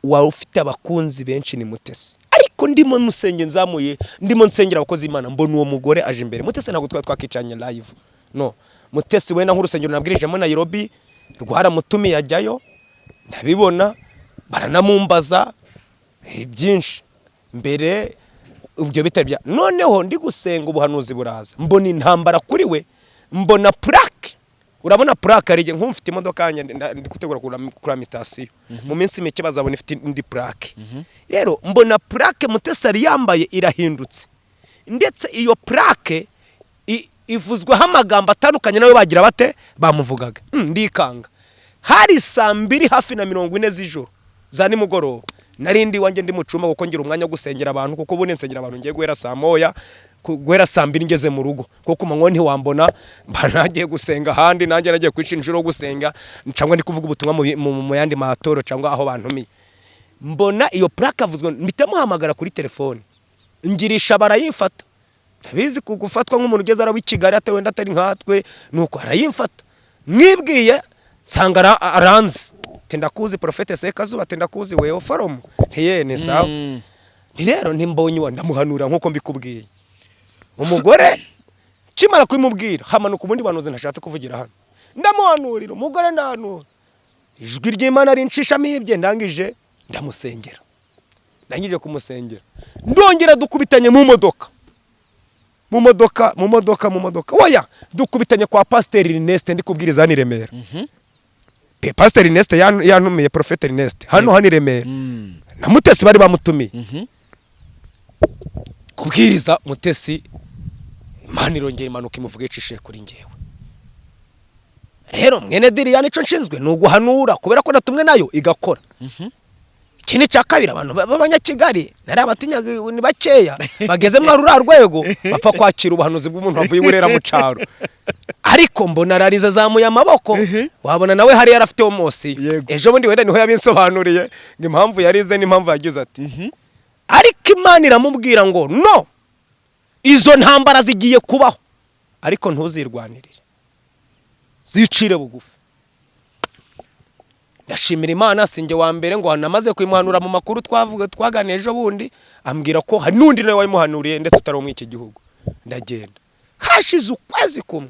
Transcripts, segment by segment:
Waba ufite abakunzi benshi ni Mutesi, ariko ndimo musenge, nzamuye, ndimo nsengera abakozi b'Imana, mbona uwo mugore aje imbere. Mutesi ntabwo twari twakicanye live. No Mutesi wenda nk'urusengero nabwirijemo Nairobi rwaramutumiye ajyayo, ndabibona, baranamumbaza byinshi mbere ibyo bitari bya. Noneho ndi gusenga, ubuhanuzi buraza, mbona intambara kuri we, mbona plaque. Urabona plaque, hari igihe nk'ubu mfite imodoka yanjye, ndi gutegura kugura mutation, mu minsi mike bazabona ifite indi plaque. Rero mbona plaque Mutesi yari yambaye irahindutse, ndetse iyo plaque ivuzweho amagambo atandukanye nawe bagira bate bamuvugaga. Ndikanga. Hari saa 2 hafi na 40 z'ijoro za nimugoroba, nari ndi iwanjye, ndi mu cyumba, kuko ngira umwanya wo gusengera abantu, kuko ubundi nsengera abantu ngiye guhera saa 1, guhera saa 2 ngeze mu rugo, kuko ku manywa ntiwambona, mba nagiye gusenga ahandi, nanjye nagiye kwica inshuro yo gusenga cyangwa ndi kuvuga ubutumwa mu yandi matoro cyangwa aho bantumiye. Mbona iyo plaque avuzwe, mpita muhamagara kuri telefone, ngirisha barayimfata. Ndabizi gufatwa nk'umuntu ugeze araba i Kigali, atari wenda atari nkatwe, nuko arayimfata, mwibwiye nsanga aranzi, ati: "Ndakuzi, Prophète Sekazuba." Ati: "Ndakuzi wewe foromo." Ntiye ni sawa. Nti rero ntimbonye uwo, ndamuhanura nk'uko mbikubwiye. Umugore kimara kubimubwira, hamanuka ubundi buhanuzi ntashatse kuvugira hano. Ndamuhanurira umugore, ndahanura, ijwi ry'Imana rinshishamo ibye. Ndangije ndamusengera, ndangije kumusengera, ndongera dukubitanye mu modoka, mu modoka, mu modoka, mu modoka, oya, dukubitanye kwa Pasiteri Ernest, ndi kubwiriza hano i Remera. Pasiteri Ernest yantumiye, Prophète Ernest, hano i Remera, na Mutesi bari bamutumiye kubwiriza. Mutesi Imana irongera imanuka imuvuga icishije kuri njyewe. Rero mwene diriya, icyo nshinzwe ni uguhanura, kubera ko natumwe nayo igakora. Ikindi cya kabiri, abantu b'abanyakigali nari abatinyaga ni bakeya bageze muri ruriya rwego bapfa kwakira ubuhanuzi bw'umuntu wavuye i Burera mu cyaro. Ariko mbona ararize, azamuye amaboko, wabona nawe hari yarafite emotion. Ejo bundi wenda niho yabinsobanuriye ngo impamvu yarize n'impamvu yagize ati, ariko Imana iramubwira ngo: "No, izo ntambara zigiye kubaho, ariko ntuzirwanirire, zicire bugufi." Ndashimira Imana, sinjye wa mbere ngo namaze kuyimuhanura mu makuru twavuga twaganiye ejo bundi, ambwira ko hari n'undi nawe wayimuhanuriye, ndetse utari uwo muri iki gihugu. Ndagenda, hashize ukwezi kumwe,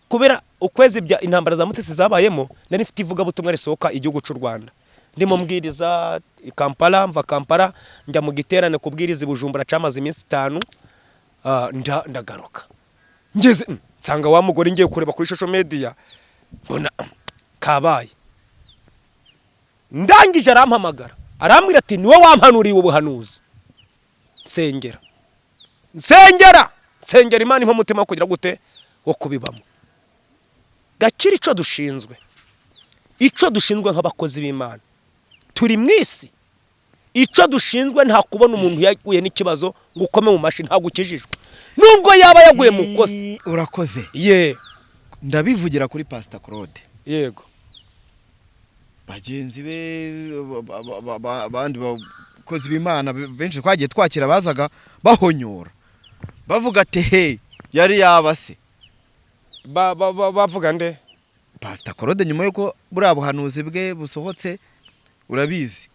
kubera ukwezi bya intambara za Mutesi zabayemo, nari mfite ivugabutumwa risohoka igihugu cy'u Rwanda, ndimo mbwiriza i Kampala, mva Kampala njya mu giterane kubwiriza i Bujumbura cyamaze iminsi 5. Ndagaruka, ngeze nsanga wa mugore, ngiye kureba kuri social media mbona kabaye. Ndangije arampamagara, arambwira ati: "Niwe wampanuriye ubuhanuzi." Nsengera, nsengera, nsengera, Imana impa umutima wo kugira gute, wo kubibamo. Gakira, icyo dushinzwe, icyo dushinzwe nk'abakozi b'Imana turi mu isi, icyo dushinzwe, nta kubona umuntu yaguye n'ikibazo ngo ukome mu mashi. Ntabwo ukijijwe nubwo yaba yaguye mu kosa. Urakoze. Ye. Ndabivugira kuri Pastor Claude. Yego. Bagenzi be abandi bakozi b'Imana benshi twagiye twakira bazaga bahonyora bavuga ati: "He, yari yabase." Bavuga nde? Pastor Claude, nyuma y'uko buriya buhanuzi bwe busohotse. Urabizi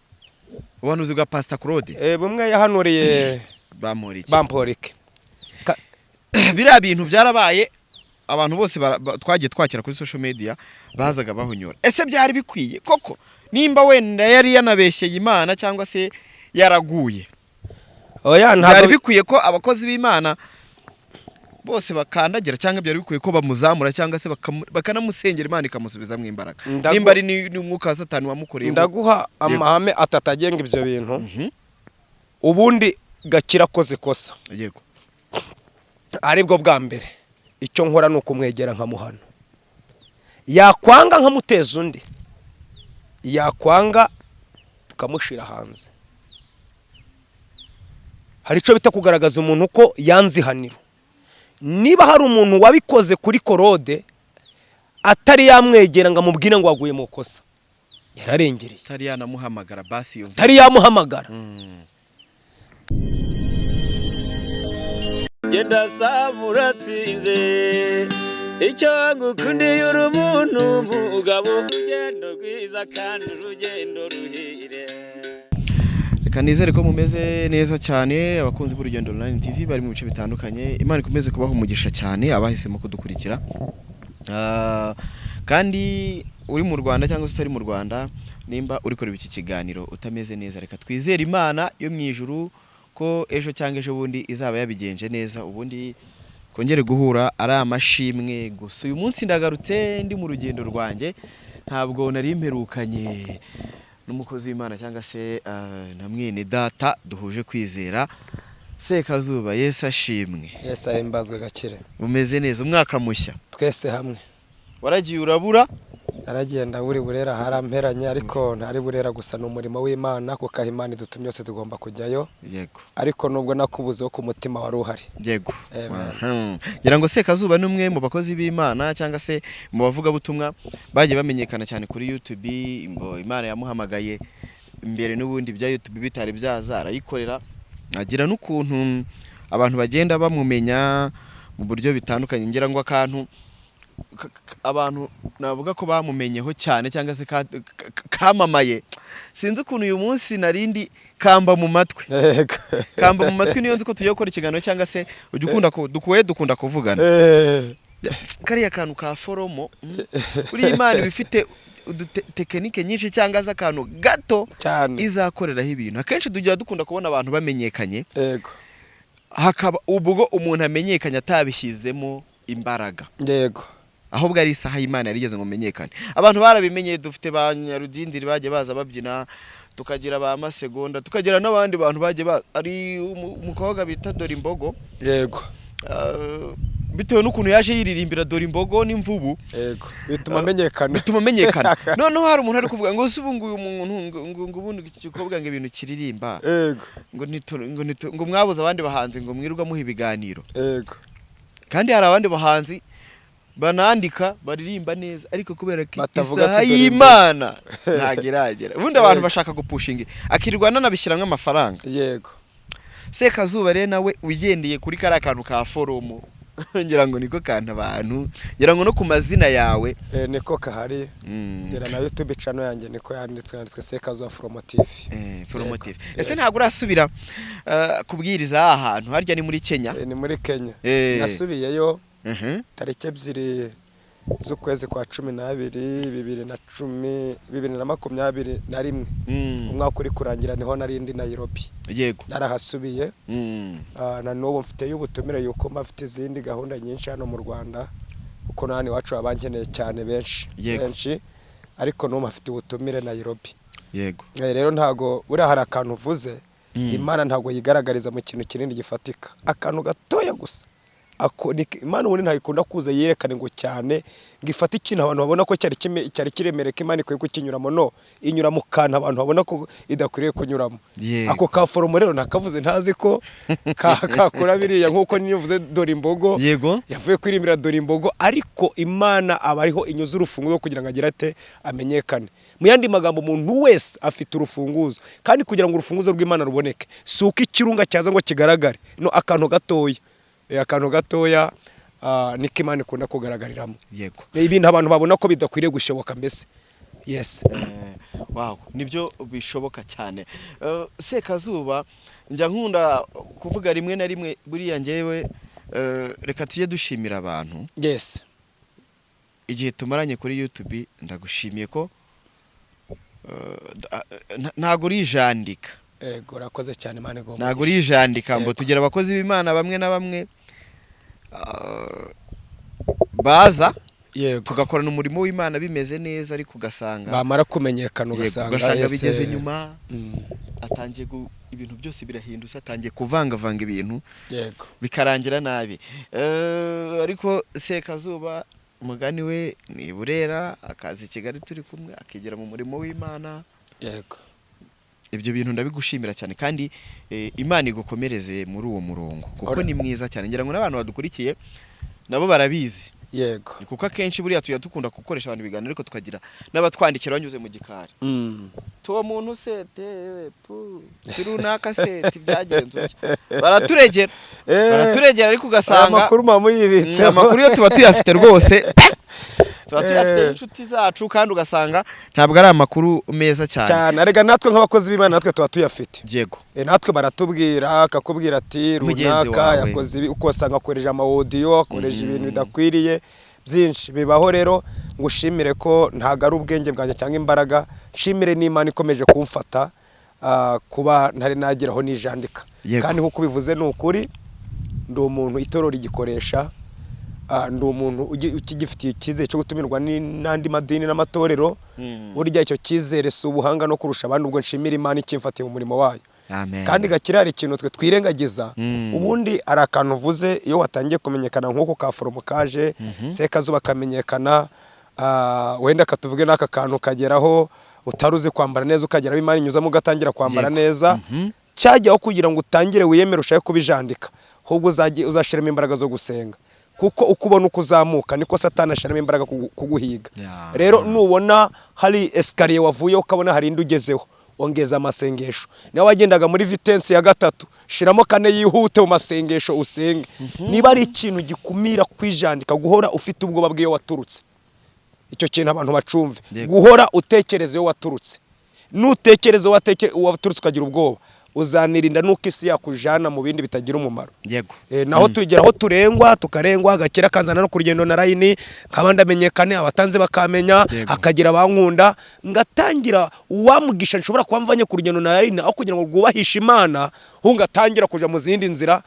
ubuhanuzi bwa Pastor Claude? Bumwe yahanuriye Bamporiki. Bamporike. Biriya bintu byarabaye, abantu bose twagiye twakira kuri social media bazaga bahonyora. Ese byari bikwiye koko, nimba wenda yari yanabeshyeye Imana cyangwa se yaraguye? Oya. Byari Ntabwo bikwiye ko abakozi b'Imana bose bakandagira, cyangwa byari bikwiye ko bamuzamura, cyangwa se bakanamusengera, Imana ikamusubizamo imbaraga, nimba ari n'umwuka wa Satani wamukoreyemo? Ndaguha amahame atatu agenga ibyo bintu. Ubundi Gakira akoze ikosa, aribwo bwa mbere, icyo nkora ni ukumwegera nkamuhana. Yakwanga nkamuteza undi, yakwanga tukamushyira hanze. Hari icyo bita kugaragaza umuntu ko yanze ihaniro. Niba hari umuntu wabikoze kuri Claude atari yamwegera ngo amubwire ngo waguye mu kosa, yararengereye. Atari yanamuhamagara basi yumva. Atari yamuhamagara. Genda saba uratsinze, icyo ngukundiye uri umuntu mugabo, urugendo rwiza kandi urugendo ruhire. Reka nizere ko mumeze neza cyane, abakunzi b'Urugendo Online TV bari mu bice bitandukanye. Imana ikomeze kubaha umugisha cyane abahisemo kudukurikira. Kandi uri mu Rwanda cyangwa se utari mu Rwanda, nimba uri kureba iki kiganiro utameze neza, reka twizere Imana yo mu ijuru ko ejo cyangwa ejo bundi izaba yabigenje neza, ubundi kongere guhura ari amashimwe gusa. Uyu munsi ndagarutse ndi mu rugendo rwanjye, ntabwo nari mperukanye n'umukozi w'Imana cyangwa se na mwene data duhuje kwizera, Sekazuba. Yesu ashimwe. Yesu ahimbazwe, Gakire. Umeze neza? Umwaka mushya. Twese hamwe. Waragiye urabura. Naragenda buri Burera haramperanye, ariko ntari Burera gusa, ni umurimo w'Imana, kuko aho Imana idutumye yose tugomba kujyayo. Ariko nubwo nakubuzeho, ku mutima wari uhari. Amen. Aha. Ngira ngo Sekazuba ni umwe mu bakozi b'Imana cyangwa se mu bavugabutumwa bagiye bamenyekana cyane kuri YouTube. Imana yamuhamagaye mbere n'ubundi bya YouTube bitari byaza, arayikorera, agira n'ukuntu abantu bagenda bamumenya mu buryo bitandukanye. Ngira ngo akantu abantu navuga ko bamumenyeho cyane cyangwa se kamamaye, sinzi ukuntu uyu munsi narindi kamba mu matwi. Kamba mu matwi, niyo nzi ko tugiye gukora ikiganiro cyangwa se ujya ukunda dukuye dukunda kuvugana. Kariya kantu ka foromo, uriya Imana iba ifite udutekinike nyinshi cyangwa se akantu gato cyane izakoreraho ibintu. Akenshi tujya dukunda kubona abantu bamenyekanye, hakaba ubwo umuntu amenyekanye atabishyizemo imbaraga, ahubwo ari isaha y'Imana yarigeze ngo menyekane. Abantu barabimenye, dufite ba Nyarudindiri bagiye baza babyina, tukagira ba Masegonda, tukagira n'abandi bantu bagiye ari umukobwa bita Dore Imbogo. Bitewe n'ukuntu yaje yiririmbira Dore Imbogo n'imvubu, Yego, bituma amenyekana. Bituma amenyekana. Noneho hari umuntu ari kuvuga ngo se ubu nguyu umuntu ngo ubundi iki gikobwa ngo ibintu kiririmba, ngo nitu ngo mwabuze abandi bahanzi ngo mwirirwa muha ibiganiro? Kandi hari abandi bahanzi banandika baririmba neza, ariko kubera ko Batavuga isaha ati dore y'Imana ntabwo iragera, ubundi abantu bashaka gupushinga, akirirwa ananabishyiramo amafaranga. Sekazuba rero nawe ugendeye kuri kariya kantu ka foromo, ngira ngo niko kantu abantu, ngira ngo no ku mazina yawe. Niko kahari. Ngera na YouTube channel yanjye niko yanditswe Sekazuba Foromo TV. Foromo Yego. TV. Ese ntabwo urasubira kubwiriza aha hantu harya ni muri Kenya? Ni muri Kenya. Nasubiyeyo tariki 2 z'ukwezi kwa 12 2010, 2021. Umwaka uri kurangira niho nari ndi Nairobi. Narahasubiye. Na n'ubu mfiteyo ubutumire yuko mba mfite izindi gahunda nyinshi hano mu Rwanda, kuko na hano iwacu baba bankeneye cyane benshi. Benshi, ariko n'ubu mfite ubutumire Nairobi. Rero ntago buriya hari akantu uvuze. Imana ntabwo yigaragariza mu kintu kinini gifatika, akantu gatoya gusa. Imana ubundi ntayikunda kuza yerekane ngo cyane, ngo ifate ikintu abantu babona ko cyari kiremereye ko Imana ikwiye kukinyuramo. No inyura mu kantu abantu babona ko idakwiriye kunyuramo. Ako ka foromo rero nakavuze ntazi ko kakora biriya, nk'uko niyo uvuze Dore Imbogo, yavuye kwirimbira Dore Imbogo, ariko Imana aba ariho inyuze urufunguzo kugira ngo agire ate? Amenyekane. Mu yandi magambo, umuntu wese afite urufunguzo, kandi kugira ngo urufunguzo rw'Imana ruboneke si uko ikirunga cyaza ngo kigaragare. No akantu gatoya, akantu gatoya, niko Imana ikunda kugaragariramo. Ni ibintu abantu babona ko bidakwiriye gushoboka mbese, yes. Wow, nibyo bishoboka cyane. Sekazuba, njya nkunda kuvuga rimwe na rimwe, buriya njyewe reka tujye dushimira abantu igihe tumaranye kuri YouTube. Ndagushimiye ko ntago urijandika. Ego, urakoze cyane, Imana igomba Ntago urijandika ngo tugira abakozi b'Imana bamwe na bamwe baza tugakorana umurimo w'Imana bimeze neza, ariko ugasanga Bamara kumenyekana ugasanga ugasanga ese- bigeze nyuma atangiye ibintu byose birahindutse, atangiye kuvangavanga ibintu, bikarangira nabi. Ariko Sekazuba umugani we ni Burera, akaza i Kigali turi kumwe, akigera mu murimo w'Imana. Ibyo bintu ndabigushimira cyane, kandi Imana igukomereze muri uwo murongo, kuko ni mwiza cyane. Ngira ngo n'abantu badukurikiye nabo barabizi, kuko akenshi buriya tujya dukunda gukoresha abantu ibiganiro, ariko tukagira n'abatwandikira banyuze mu gikari. Tuwo muntu se tewe pu runaka se byagenze utya, baraturegera, baraturegera, ariko Aya ugasanga makuru muba muyibitseho. Amakuru yo tuba tuyafite rwose. Tuba tuyafite inshuti zacu, kandi ugasanga ntabwo ari amakuru meza cyane. Cyane, arega natwe nk'abakozi b'Imana natwe tuba tuyafite. Natwe baratubwira, akakubwira ati Mugenzi runaka wawe. yakoze ibi, ukosanga akoresha ama audio, akoresha ibintu bidakwiriye byinshi bibaho. Rero ngushimire ko ntabwo ari ubwenge bwanjye cyangwa imbaraga, nshimire n'Imana ikomeje kumfata, kuba ntari nageraho nijandika. Kandi nk'uko ubivuze, ni ukuri, ndi umuntu itorero rigikoresha, ndi umuntu ukigifitiye icyizere cyo gutumirwa n'andi madini n'amatorero. Burya icyo cyizere si ubuhanga no kurusha abandi, ubwo nshimira Imana ikimfatiye mu murimo wayo. Amen. Kandi gakira, hari ikintu twe twirengagiza. Ubundi hari akantu uvuze, iyo watangiye kumenyekana nk'uko ka foromo kaje, Sekazuba kamenyekana, wenda katuvuge n'aka kantu kageraho utari uzi kwambara neza, ukageraho Imana inyuzamo ugatangira kwambara neza, cyajyaho kugira ngo utangire wiyemere ushake kubijandika, ahubwo uzashyiramo imbaraga zo gusenga, kuko uko ubona uko uzamuka niko Satani ashyiramo imbaraga kuguhiga. Rero nubona hari escalier wavuyeho, ukabona hari indi ugezeho, ongeza amasengesho. Nawe wagendaga muri vitesse ya gatatu, shiramo kane, yihute mu masengesho, usenge. Niba ari ikintu gikumira kwijandika, guhora ufite ubwoba bw'iyo waturutse. Icyo kintu abantu bacumve. Guhora utekereza iyo waturutse, nutekereza waturutse ukagira ubwoba, uzanirinda nuko isi yakujana mu bindi bitagira umumaro. Naho tugera aho turengwa, tukarengwa, agakira kanzana no ku rugendo na line, nkaba ndamenyekane, abatanze bakamenya, hakagira abankunda, ngatangira uwamugisha nshobora kuba mvanye ku rugendo na line, aho kugira ngo rwubahishe Imana, ahubwo ngatangira kuja mu zindi nzira,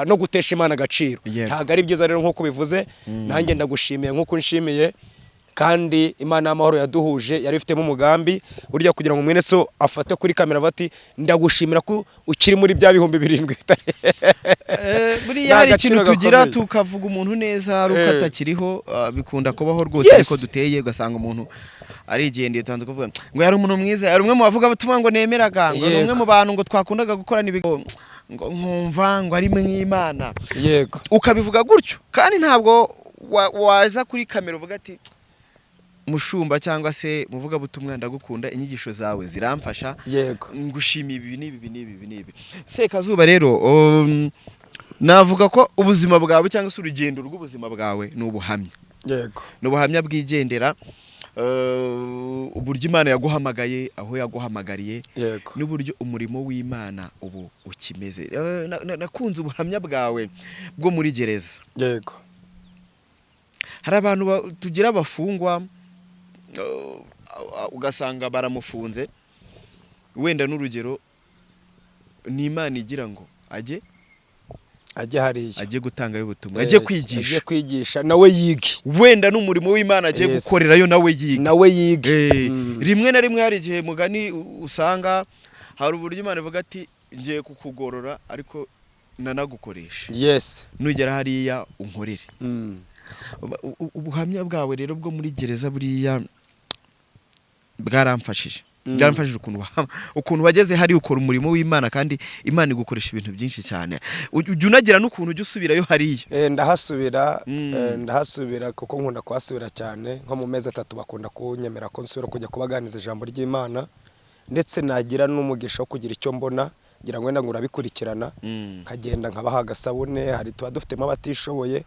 no gutesha Imana agaciro. Ntabwo ari byiza. Rero nk'uko bivuze, nanjye ndagushimiye nk'uko nshimiye, kandi Imana y'amahoro yaduhuje yari ifitemo umugambi. Burya kugira ngo mwene so afate kuri kamera avuga ati ndagushimira ko ukiri muri bya 7000. Buriya Ni hari agaciro ikintu tugira, gakomeye. tukavuga umuntu neza ari uko atakiriho, bikunda kubaho rwose. Ariko duteye ugasanga umuntu arigendeye, utanze kuvuga ngo yari umuntu mwiza, yari umwe mu bavugabutumwa ngo nemeraga, ngo ni umwe mu bantu ngo twakundaga gukorana ibigo, ngo nkumva ngo ari mw'Imana. Ukabivuga gutyo, kandi ntabwo waza kuri kamera uvuga ati mushumba cyangwa se muvugabutumwa, ndagukunda, inyigisho zawe ziramfasha, ngushimiye ibi n'ibi, ibi n'ibi, ibi n'ibi. Sekazuba rero, navuga ko ubuzima bwawe cyangwa se urugendo rw'ubuzima bwawe ni ubuhamya, ni ubuhamya bwigendera, uburyo Imana yaguhamagaye, aho yaguhamagariye, n'uburyo umurimo w'Imana ubu ukimeze. Nakunze ubuhamya bwawe bwo muri gereza. Hari abantu tugira abafungwa, ugasanga baramufunze, wenda n'urugero ni Imana igira ngo ajye Ajye hariya, ajye gutangayo ubutumwa, ajye kwigisha, ajye kwigisha, nawe yige. Wenda n'umurimo w'Imana agiye gukorerayo, nawe yige. Nawe yige. Rimwe na rimwe hari igihe mugani usanga hari uburyo Imana ivuga ati ngiye kukugorora ariko nanagukoresha, nugera hariya unkorere. Ubuhamya bwawe rero bwo muri gereza buriya bwaramfashije. Byaramfashije ukuntu wageze hari ukora umurimo w'Imana, kandi Imana igukoresha ibintu byinshi cyane. Ujya unagira n'ukuntu ujya usubirayo hariya. Ndahasubira, ndahasubira kuko nkunda kuhasubira cyane. Nko mu mezi 3 bakunda kunyemera ko nsubira kujya kubaganiza ijambo ry'Imana, ndetse nagira n'umugisha wo kugira icyo mbona, ngira ngo wenda ngo urabikurikirana, nkagenda nkabaha agasabune. Hari tuba dufitemo abatishoboye.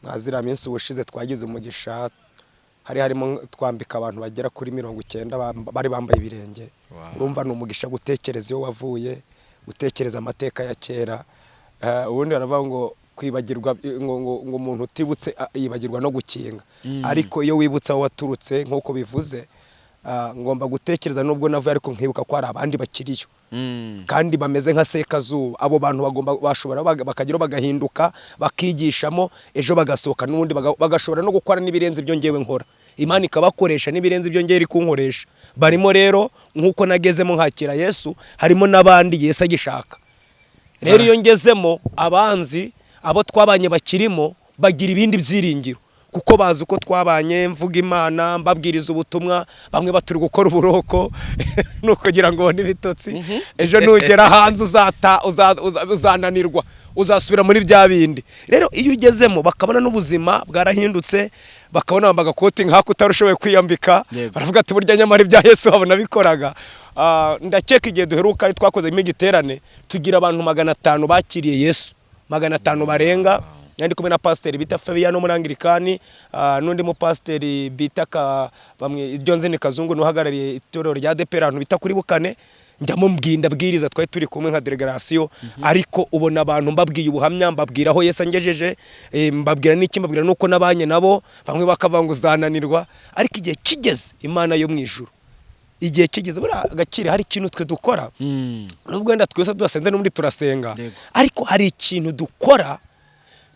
Nka ziriya minsi ubushize twagize umugisha, hari harimo twambika abantu bagera kuri 90 bari bambaye ibirenge. Urumva ni umugisha gutekereza iyo wavuye, gutekereza amateka ya kera. Ubundi baravuga ngo kwibagirwa, ngo umuntu utibutse yibagirwa no gukinga, ariko iyo wibutse aho waturutse, nk'uko bivuze, ngomba gutekereza nubwo navuye, ariko nkibuka ko hari abandi bakiriyo kandi bameze nka Sekazuba. Abo bantu bagomba bashobora bakageraho bagahinduka, bakigishamo, ejo bagasohoka n'ubundi bagashobora no gukora n'ibirenze ibyo ngewe nkora, Imana ikabakoresha n'ibirenze ibyo ngewe iri kunkoresha. Barimo rero, nk'uko nagezemo nkakira Yesu, harimo n'abandi Yesu agishaka. Rero iyo ngezemo, abanzi abo twabanye bakirimo bagira ibindi byiringiro, kuko bazi uko twabanye mvuga Imana, mbabwiriza ubutumwa. Bamwe baturi gukora uburoko ni ukugira ngo ubone ibitotsi, ejo nugera hanze uzata uzananirwa, uzasubira muri bya bindi. Rero iyo ugezemo bakabona n'ubuzima bwarahindutse, bakabona wambaye agakoti nk'ako utarushoboye kwiyambika, baravuga ati burya nyamara ibya Yesu babona bikoraga. Ndakeka igihe duheruka twakozemo igiterane, tugira abantu 500 bakiriye Yesu, 500 barenga. Nari ndi kumwe na pasiteri bita Fabiano muri Anglikani, n'undi mupasiteri bita ka bamwe iryo nzi ni Kazungu, n'uhagarariye itorero rya ADEPR ahantu bita kuri Bukane. Njyamo mbwinda bwiriza, twari turi kumwe nka delegation, ariko ubona abantu mbabwiye ubuhamya, mbabwira aho Yesu angejeje, mbabwira n'iki, mbabwira nuko nabanye nabo, bamwe bakavuga ngo uzananirwa. Ariko igihe kigeze, Imana yo mu ijuru, igihe kigeze, buriya Gakire hari ikintu twe dukora, nubwo wenda twese tudasenze, n'ubundi turasenga, ariko hari ikintu dukora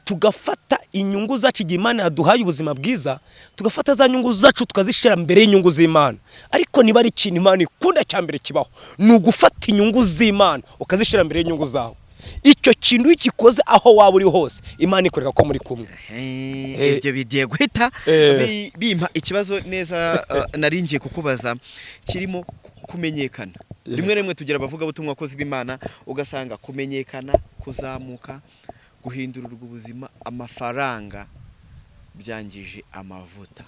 tugafata inyungu zacu. Igihe Imana yaduhaye ubuzima bwiza, tugafata za nyungu zacu tukazishyira mbere y'inyungu z'Imana. Ariko niba ari ikintu Imana ikunda cya mbere kibaho, ni ugufata inyungu z'Imana ukazishyira mbere y'inyungu zawe. Icyo kintu iyo ugikoze, aho waba uri hose, Imana ikwereka ko muri kumwe. Ibyo bigiye guhita bimpa ikibazo neza nari ngiye kukubaza kirimo kumenyekana. Rimwe na rimwe tugira abavugabutumwa, abakozi b'Imana, ugasanga kumenyekana, kuzamuka, guhindurirwa ubuzima, amafaranga byangije amavuta.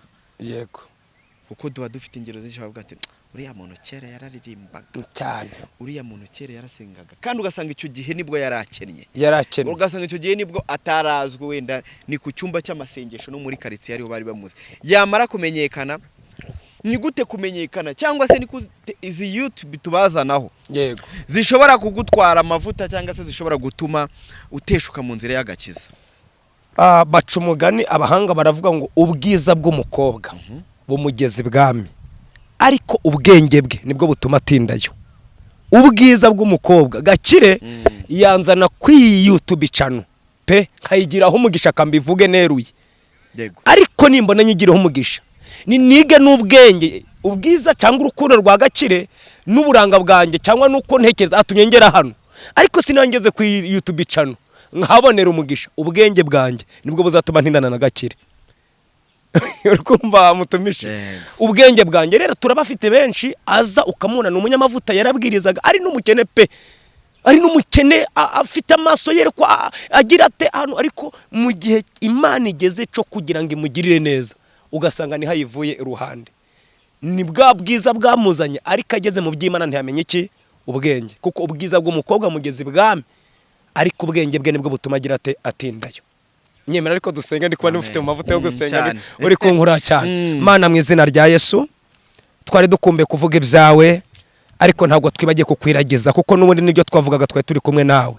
Kuko tuba dufite ingero zinshi bavuga ati uriya muntu kera yararirimbaga cyane, uriya muntu kera yarasengaga, kandi ugasanga icyo gihe nibwo yari akennye, yari akennye, ugasanga icyo gihe nibwo atarazwi, wenda ni ku cyumba cy'amasengesho no muri karitsiye ariho bari bamuzi. Yamara kumenyekana, ni gute kumenyekana cyangwa se ni gute izi YouTube tubazanaho zishobora kugutwara amavuta cyangwa se zishobora gutuma uteshuka mu nzira y'agakiza? Baca umugani abahanga, baravuga ngo ubwiza bw'umukobwa bumugeza ibwami, ariko ubwenge bwe nibwo butuma atindayo. Ubwiza bw'umukobwa, Gakire yanzana kuri YouTube channel pe, nkayigiraho umugisha, akambivuge neruye. Ariko nimbona nyigireho umugisha, ni nige n'ubwenge, ubwiza cyangwa urukundo rwa Gakire n'uburanga bwanjye cyangwa n'uko ntekereza atumye ngera hano, ariko sinangeze ku YouTube channel nkahabonera umugisha, ubwenge bwanjye nibwo buzatuma ntindana na Gakire. Urikumva mutumishe? Yego. Ubwenge bwanjye rero, turabafite benshi, aza ukamubona ni umunyamavuta, yarabwirizaga ari n'umukene pe, ari n'umukene, afite amaso yerekwa, agira ate hano, ariko mu gihe Imana igeze cyo kugira ngo imugirire neza, ugasanga niho ayivuye iruhande. Ni bwa bwiza bwamuzanye, ariko ageze mu by'Imana ntiyamenya iki? Ubwenge. Kuko ubwiza bw'umukobwa mugezi bwami, ariko ubwenge bwe nibwo butuma agira ate? Atindayo. Nyemera ariko dusenge, ndi kuba ufite mu mavuta yo gusenga. Cyane. Uri kunkura cyane. Mana, mu izina rya Yesu, twari dukumbuye kuvuga ibyawe, ariko ntabwo twibagiye kukwiragiza, kuko n'ubundi nibyo twavugaga, twari turi kumwe nawe.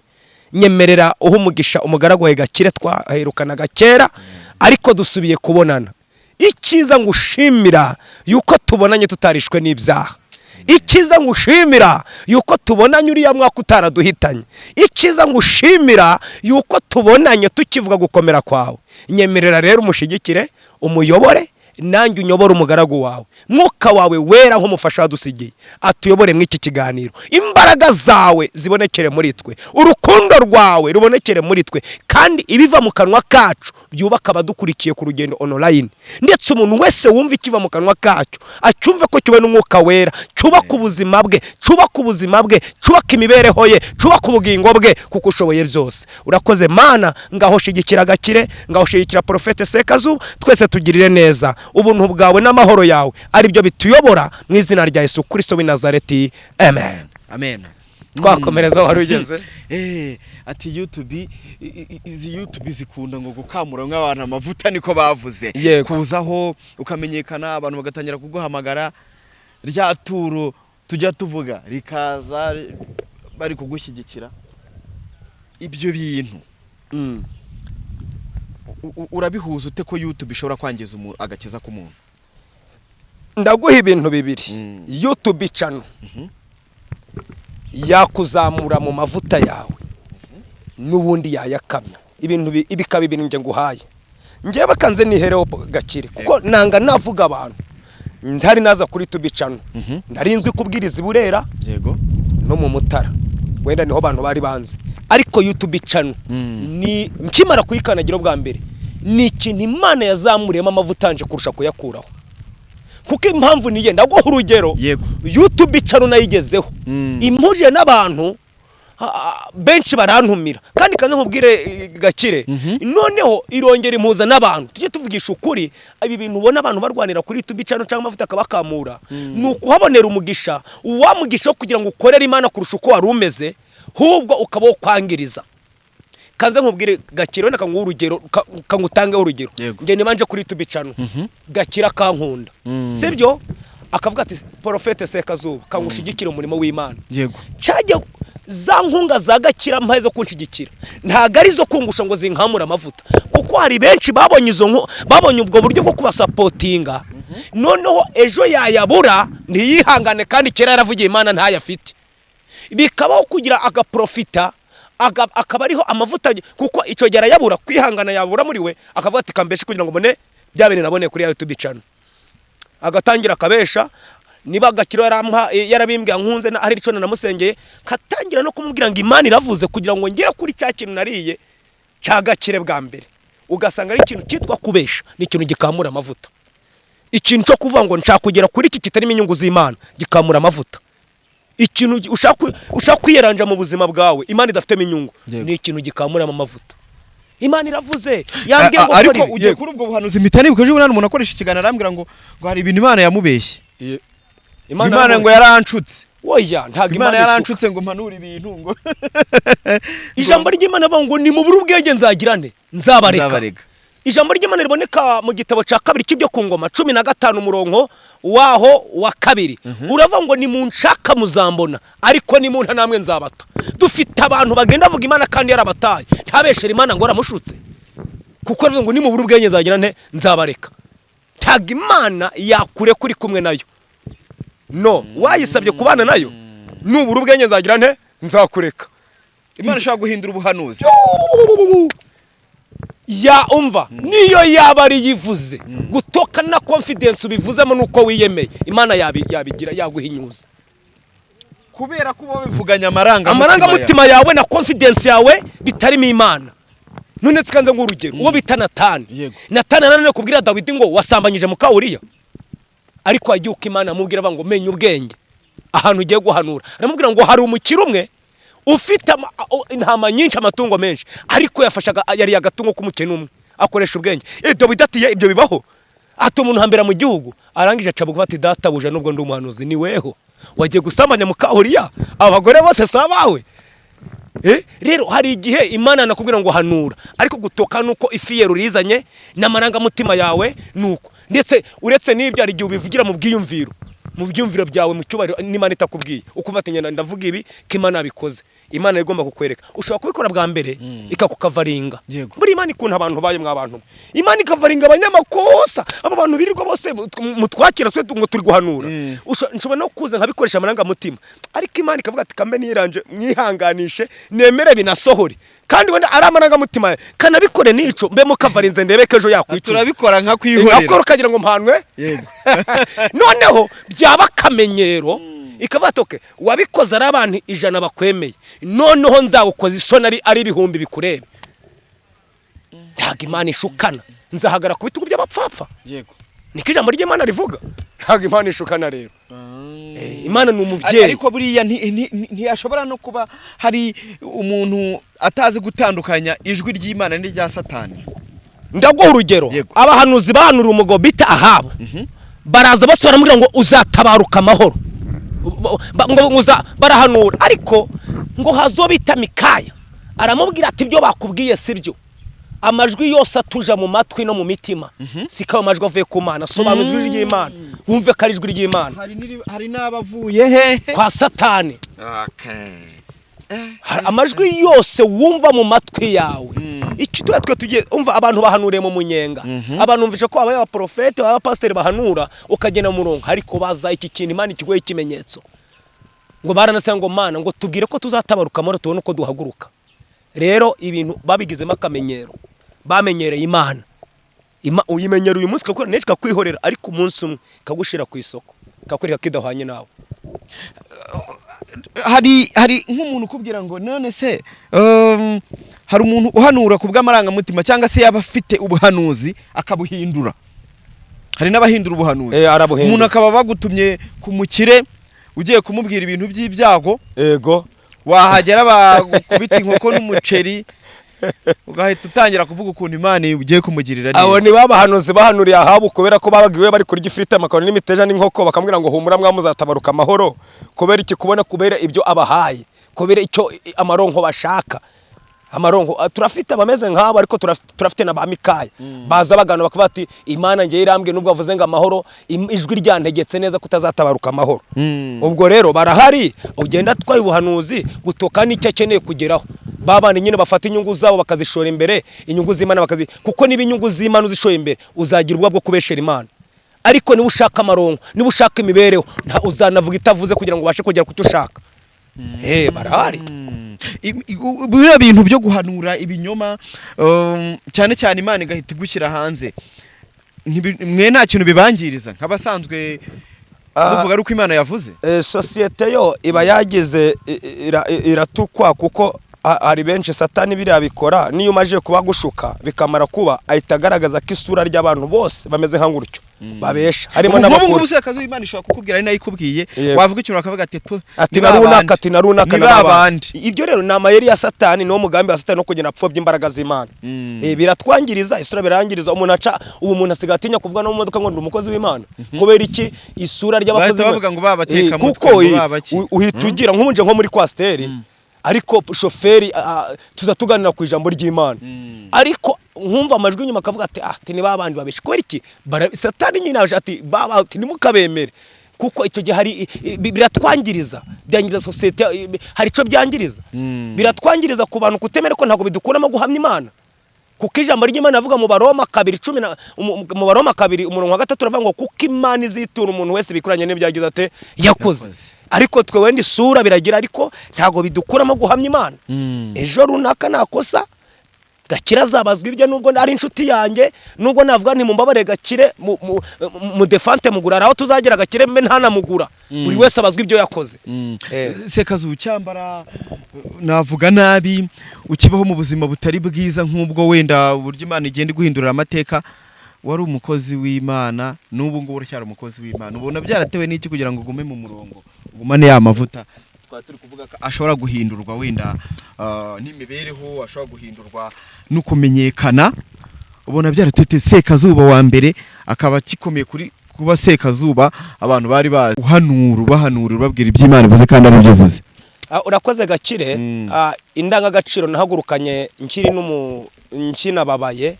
Nyemerera uha umugisha umugaragu wawe Gakire, twaherukanaga kera ariko dusubiye kubonana. Icyiza ngushimira yuko tubonanye tutarishwe n'ibyaha. Icyiza ngushimira yuko tubonanye uriya mwaka utaraduhitanye. Icyiza ngushimira yuko tubonanye tukivuga gukomera kwawe. Nyemerera rero umushigikire, umuyobore, nanjye unyobore umugaragu wawe. Mwuka wawe Wera nk'umufasha wadusigiye atuyobore muri iki kiganiro. Imbaraga zawe zibonekere muri twe, urukundo rwawe rubonekere muri twe, kandi ibiva mu kanwa kacu byubaka abadukurikiye ku rugendo online, ndetse umuntu wese wumva ikiva mu kanwa kacu acyumve ko kiwe n'Umwuka Wera, cyubaka ubuzima bwe, cyubaka ubuzima bwe, cyubaka imibereho ye, cyubaka ubugingo bwe, kuko ushoboye byose. Urakoze Mana. Ngaho shigikira Gakire, ngaho shigikira Porofete Sekazuba, twese tugirire neza. Ubuntu bwawe n'amahoro yawe ari byo bituyobora, mu izina rya Yesu Kristo w'i Nazareti, amen. Amen. Twakomereza aho wari ugeze. Ati YouTube, izi YouTube zikunda ngo gukamura nk'abantu amavuta, niko bavuze. Kuzaho ukamenyekana, abantu bagatangira kuguhamagara, rya turo tujya tuvuga rikaza bari kugushyigikira. Ibyo bintu urabihuza ute ko YouTube ishobora kwangiza agakiza k'umuntu? Ndaguha ibintu bibiri. YouTube channel yakuzamura mu mavuta yawe, n'ubundi yayakamya. Ibintu bikaba ibintu njye nguhaye, njyewe kanze nihereho Gakire, kuko nanga navuga abantu. Ntari naza kuri YouTube channel, nari nzwi kubwiriza i Burera no mu Mutara, wenda niho abantu bari banzi. Ariko YouTube channel, ni nkimara kuyikandagira bwa mbere, ni ikintu Imana yazamuriyemo amavuta nje kurusha kuyakuraho. Kuko impamvu niye, ndaguha urugero. YouTube channel nayigezeho, impuje n'abantu benshi, barantumira. Kandi kanze nkubwire, Gakire, noneho irongera impuza n'abantu. Tujye tuvugisha ukuri, ibi bintu ubona abantu barwanira kuri YouTube channel cyangwa amavuta akabakamura, ni ukuhabonera umugisha, wa mugisha wo kugira ngo ukorere Imana kurusha uko wari umeze, hubwo ukaba wo kwangiriza. Kanze nkubwire Gakire, wenda kanguhe urugero, kangutangeho urugero. Njye nibanje kuri YouTube channel, Gakira kankunda, sibyo? Akavuga ati: "Prophète Sekazuba, kangushigikire umurimo w'Imana." Cyajya za nkunga za Gakira mpaye zo kunshigikira, ntabwo ari zo kungusha ngo zinkamure amavuta, kuko hari benshi babonye izo babonye ubwo buryo bwo kubasupportinga, noneho ejo yayabura ntiyihangane, kandi kera yaravugiye Imana ntayafite. Bikabaho kugira agaprofita akaba ariho amavuta, kuko icyo gihe arayabura, kwihangana yabura muri we, akavuga ati: "Kambeshe kugira ngo mbone bya bintu naboneye kuri ya YouTube channel." Agatangira akabesha. Niba Agakiro yarabimbwiye nkunze na hari icyo namusengeye, nkatangira no kumubwira ngo Imana iravuze, kugira ngo ngere kuri cya kintu nariye cya Gakire bwa mbere, ugasanga ari ikintu cyitwa kubesha. Ni ikintu gikamura amavuta. Ikintu cyo kuvuga ngo nshaka kugera kuri iki kitarimo inyungu z'Imana gikamura amavuta. Ikintu ushaka kwiyeranja mu buzima bwawe Imana idafitemo inyungu, ni ikintu gikamuramo amavuta. Imana iravuze, yambwiye ngo Ariko kora ibi. ugiye Yego. kuri ubwo buhanuzi, mpita nibuka ejo bundi umuntu akoresha ikiganiro arambwira ngo hari ibintu Imana yamubeshye. Imana ngo yaranshutse. Oya, ntabwo Imana Imana ishuka. yaranshutse ngo mpanure ibintu ngo Ijambo ry'Imana bavuga ngo nimubure ubwenge nzagirane nzabareka. Nzabareka. Ijambo ry'Imana riboneka mu gitabo cya kabiri cy'ibyo ku ngoma 15, umurongo waho wa 2, uravuga ngo: "Nimunshaka muzambona, ariko nimunta namwe nzabata." Dufite abantu bagenda bavuga Imana kandi yarabataye, ntabeshere Imana ngo aramushutse, kuko aravuga ngo: "Nimubure ubwenge nzagira nte? Nzabareka." Ntabwo Imana yakure kuri kumwe nayo. No wayisabye kubana nayo, nubura ubwenge nzagira nte? Nzakureka. Imana ishobora guhindura ubuhanuzi? Ya, umva, niyo yaba ari yivuze gutoka na confidence ubivuzemo nuko wiyemeye, Imana yabigira yaguhinyuza. Kubera ko uba bivuganye amarangamutima. Amarangamutima yawe na confidence yawe bitarimo Imana. None sikanze ngo urugero, uwo bita Natani. Natani nanone kubwira Dawidi ngo wasambanyije muka Uriya, ariko yagiye uko Imana amubwira, avuga ngo: "Menya ubwenge ahantu ugiye guhanura." Aramubwira ngo hari umukire umwe ufite intama nyinshi, amatungo menshi, ariko yafashaga yariye agatungo k'umukene umwe akoresha ubwenge. Dawidi ati: "Ye, ibyo bibaho?" Ati: "Umuntu hambera mu gihugu." Arangije aca bugufi ati: "Databuja, nubwo ndi umuhanuzi, ni weho wagiye gusambanya muka Uriya? Abagore bose si abawe?" Rero hari igihe Imana nakubwira ngo hanura, ariko gutoka nuko ifiyeri urizanye n'amarangamutima yawe, nuko ndetse uretse n'ibyo, hari igihe ubivugira mu bwiyumviro, mu byumviro byawe, mu cyubahiro n'Imana itakubwiye, ukumva ati: "Ngenda ndavuga ibi ko Imana yabikoze." Imana igomba kukwereka. Ushobora kubikora bwa mbere ikakukavaringa. Buri Imana ikunda abantu bayo. Mwa bantu mwe, Imana ikavaringa abanyamakosa, aba bantu birirwa bose mutwakira twe ngo turi guhanura. Nshobora no kuza nkabikoresha amarangamutima, ariko Imana ikavuga ati: "Kambe niranje mwihanganishe, nemere binasohore." Kandi wenda ari amarangamutima, kanabikore nico mbe mukavarinze, ndebe ko ejo yakwicuza. Turabikora nka kwihorera. Akora ukagira ngo mpanwe. Noneho byaba akamenyero, ikavuga ati: "Okay, wabikoze ari abantu 100 bakwemeye, noneho nzawukoza isoni ari ibihumbi bikurebe." Ntabwo Imana ishukana. Nzahagara ku bitugu by'abapfapfa. Niko ijambo ry'Imana rivuga. Ntabwo Imana ishukana rero. Imana ni umubyeyi. Ariko buriya ntiyashobora no kuba hari umuntu atazi gutandukanya ijwi ry'Imana n'irya Satani? Ndaguha urugero. Abahanuzi bahanuriye umugabo bita Ahabu, baraza bose baramubwira ngo uzatabaruka amahoro. Ngo barahanura, ariko ngo hazo bita Mikaya aramubwira ati: "Ibyo bakubwiye si byo. Amajwi yose atuja mu matwi no mu mitima siko ayo majwi avuye ku Mana. Sobanuza ijwi ry'Imana, wumve ko ari ijwi ry'Imana." Hari n'abavuye hehe? Kwa Satani. Hari amajwi yose wumva mu matwi yawe, icyo tuba twe tugiye umva, abantu bahanuriye mu munyenga. Abantu bumvisha ko abaye abaprofete, abapasiteri bahanura ukagenda mu murongo, ariko baza iki kintu Imana ikiguhe ikimenyetso, ngo baranasanga ngo: "Mana, ngo tubwire ko tuzatabaruka amahoro, tubone uko duhaguruka." Rero ibintu babigizemo akamenyero, bamenyereye Imana. Uyimenyera uyu munsi ikakubwira n'ejo ikakwihorera, ariko umunsi umwe ikagushira ku isoko, ikakwereka ko idahwanye nawe. Hari nk'umuntu ukubwira ngo none se hari umuntu uhanura ku bw'amarangamutima, cyangwa se yaba afite ubuhanuzi akabuhindura? Hari n'abahindura ubuhanuzi. Arabuhindura. Umuntu akaba bagutumye ku mukire ugiye kumubwira ibintu by'ibyago, wahagera bagukubita inkoko n'umuceri, ugahita utangira kuvuga ukuntu Imana ugiye kumugirira Abo neza. ni babahanuzi bahanuriye Ahabu, kubera ko babaga iwe bari kurya ifiriti, amakaroni n'imiteja n'inkoko, bakamubwira ngo: "Humura mwamuzatabaruka amahoro." Kubera iki? Kubona kubera ibyo abahaye, kubera icyo amaronko bashaka. Amaronko. Turafite abameze nk'abo, ariko turafite na ba Mikaya baza bagana bakavuga ati: "Imana ngewe irambwiye, nubwo bavuze ngo amahoro, ijwi ryantegetse neza kutazatabaruka amahoro." Ubwo rero barahari, ugenda atwaye ubuhanuzi gutoka n'icyo akeneye kugeraho. Babana nyine bafata inyungu zabo bakazishora imbere, inyungu z'Imana bakazi, kuko niba inyungu z'Imana uzishoye imbere, uzagira ubwoba bwo kubeshera Imana. Ariko niba ushaka amaronko, niba ushaka imibereho, uzanavuga itavuze kugira ngo ubashe kugera ku cyo ushaka. Barahari. Biriya bintu byo guhanura ibinyoma, cyane cyane Imana igahita igushyira hanze, mwe nta kintu bibangiriza nk'abasanzwe muvuga ari uko Imana yavuze? Sosiyete yo iba yagize iratukwa, kuko hari benshi Satani biriya bikora. Niyo umaze kuba gushuka bikamara kuba, ahita agaragaza ko isura ry'abantu bose bameze nka gutyo babesha, harimo Ubu nk'ubu n'abakuru. Ngubu Sekazuba, Imana ishobora kukubwira ari nayo ikubwiye, Yego. wavuga ikintu bakavuga ati: "Pu, Ati ni na ba runaka, bandi. ati na runaka, Ni na ba ba bandi." Ibyo rero ni amayeri ya Satani, niwo mugambi wa Satani wo kugenda apfobya imbaraga z'Imana. Biratwangiriza isura, birangiriza umuntu aca. Ubu umuntu asigaye atinya kuvuga no mu modoka ngo ndi umukozi w'Imana. Kubera iki? Isura ry'abakozi Bahita bavuga ngo ba batekamutwe, kuko ngo ba baki. Uhita ugira nk'ubunje nko muri coaster, ariko shoferi tuza tuganira ku ijambo ry'Imana, ariko nkumva amajwi inyuma akavuga ati: "Ah, ati ni ba bandi babesha." Kubera iki? Satani nyine aje ati: "Baba," ati: "Ntimukabemere." Kuko icyo gihe hari biratwangiriza, byangiriza sosiyete, hari icyo byangiriza. Biratwangiriza ku bantu kutemera ko ntabwo bidukuramo guhamya Imana, kuko ijambo ry'Imana avuga mu Baroma 2 cumi na mu Baroma 2 umurongo wa 3 uravuga ngo: "Kuko Imana izitura umuntu wese bikuranye n'ibyo yagize ate? Yakoze." Yakoze. Ariko twe wenda isura biragira, ariko ntabwo bidukuramo guhamya Imana. Ejo runaka nakosa, Gakire azabazwa ibye, nubwo ari inshuti yanjye, nubwo navuga nti: "Mumbabare Gakire, mu defante mugura," aho tuzagera Gakire mbe ntanamugura. Buri wese abazwa ibyo yakoze. Sekazuba, ucyambara navuga nabi, ukibaho mu buzima butari bwiza nk'ubwo, wenda uburyo Imana igenda iguhindurira amateka, wari umukozi w'Imana, n'ubu ngubu uracyari umukozi w'Imana, ubona byaratewe n'iki kugira ngo ugume mu murongo, ugumane ya mavuta twari turi kuvuga ko ashobora guhindurwa wenda n'imibereho, ashobora guhindurwa no kumenyekana? Ubona byaratete Sekazuba wa mbere akaba akikomeye kuri kuba Sekazuba abantu bari bazi, uhanura, ubahanura, ubabwira iby'Imana ivuze kandi ari byo ivuze? Urakoze Gakire. Indangagaciro nahagurukanye nkiri n'umu nkinababaye,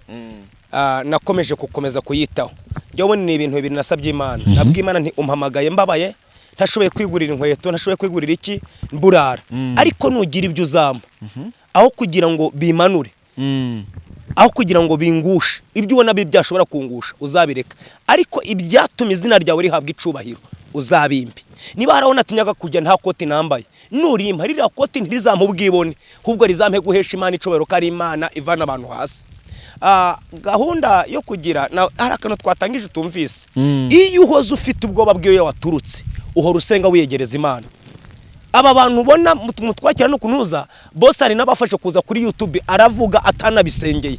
nakomeje gukomeza kuyitaho. Njyewe ni ibintu bibiri nasabye Imana. Nabwiye Imana nti: "Umpamagaye mbabaye, ntashoboye kwigurira inkweto, ntashoboye kwigurira iki, mburara, ariko nugira ibyo uzampa, aho kugira ngo bimanure, aho kugira ngo bingushe, ibyo ubona byashobora kungusha uzabireka, ariko ibyatuma izina ryawe rihabwa icubahiro uzabimpe. Niba hari aho natinyaga kujya nta koti nambaye, nurimpa ririya koti, ntirizampe ubwibone, ahubwo rizampe guhesha Imana icubahiro, ko ari Imana ivana abantu hasi." Gahunda yo kugira hari akantu twatangije utumvise. Iyo uhoze ufite ubwoba bw'iyo waturutse, uhora usenga, wiyegereza Imana. Aba bantu ubona mutwakira no kunuza bose, hari n'abafashe kuza kuri YouTube aravuga atanabisengeye,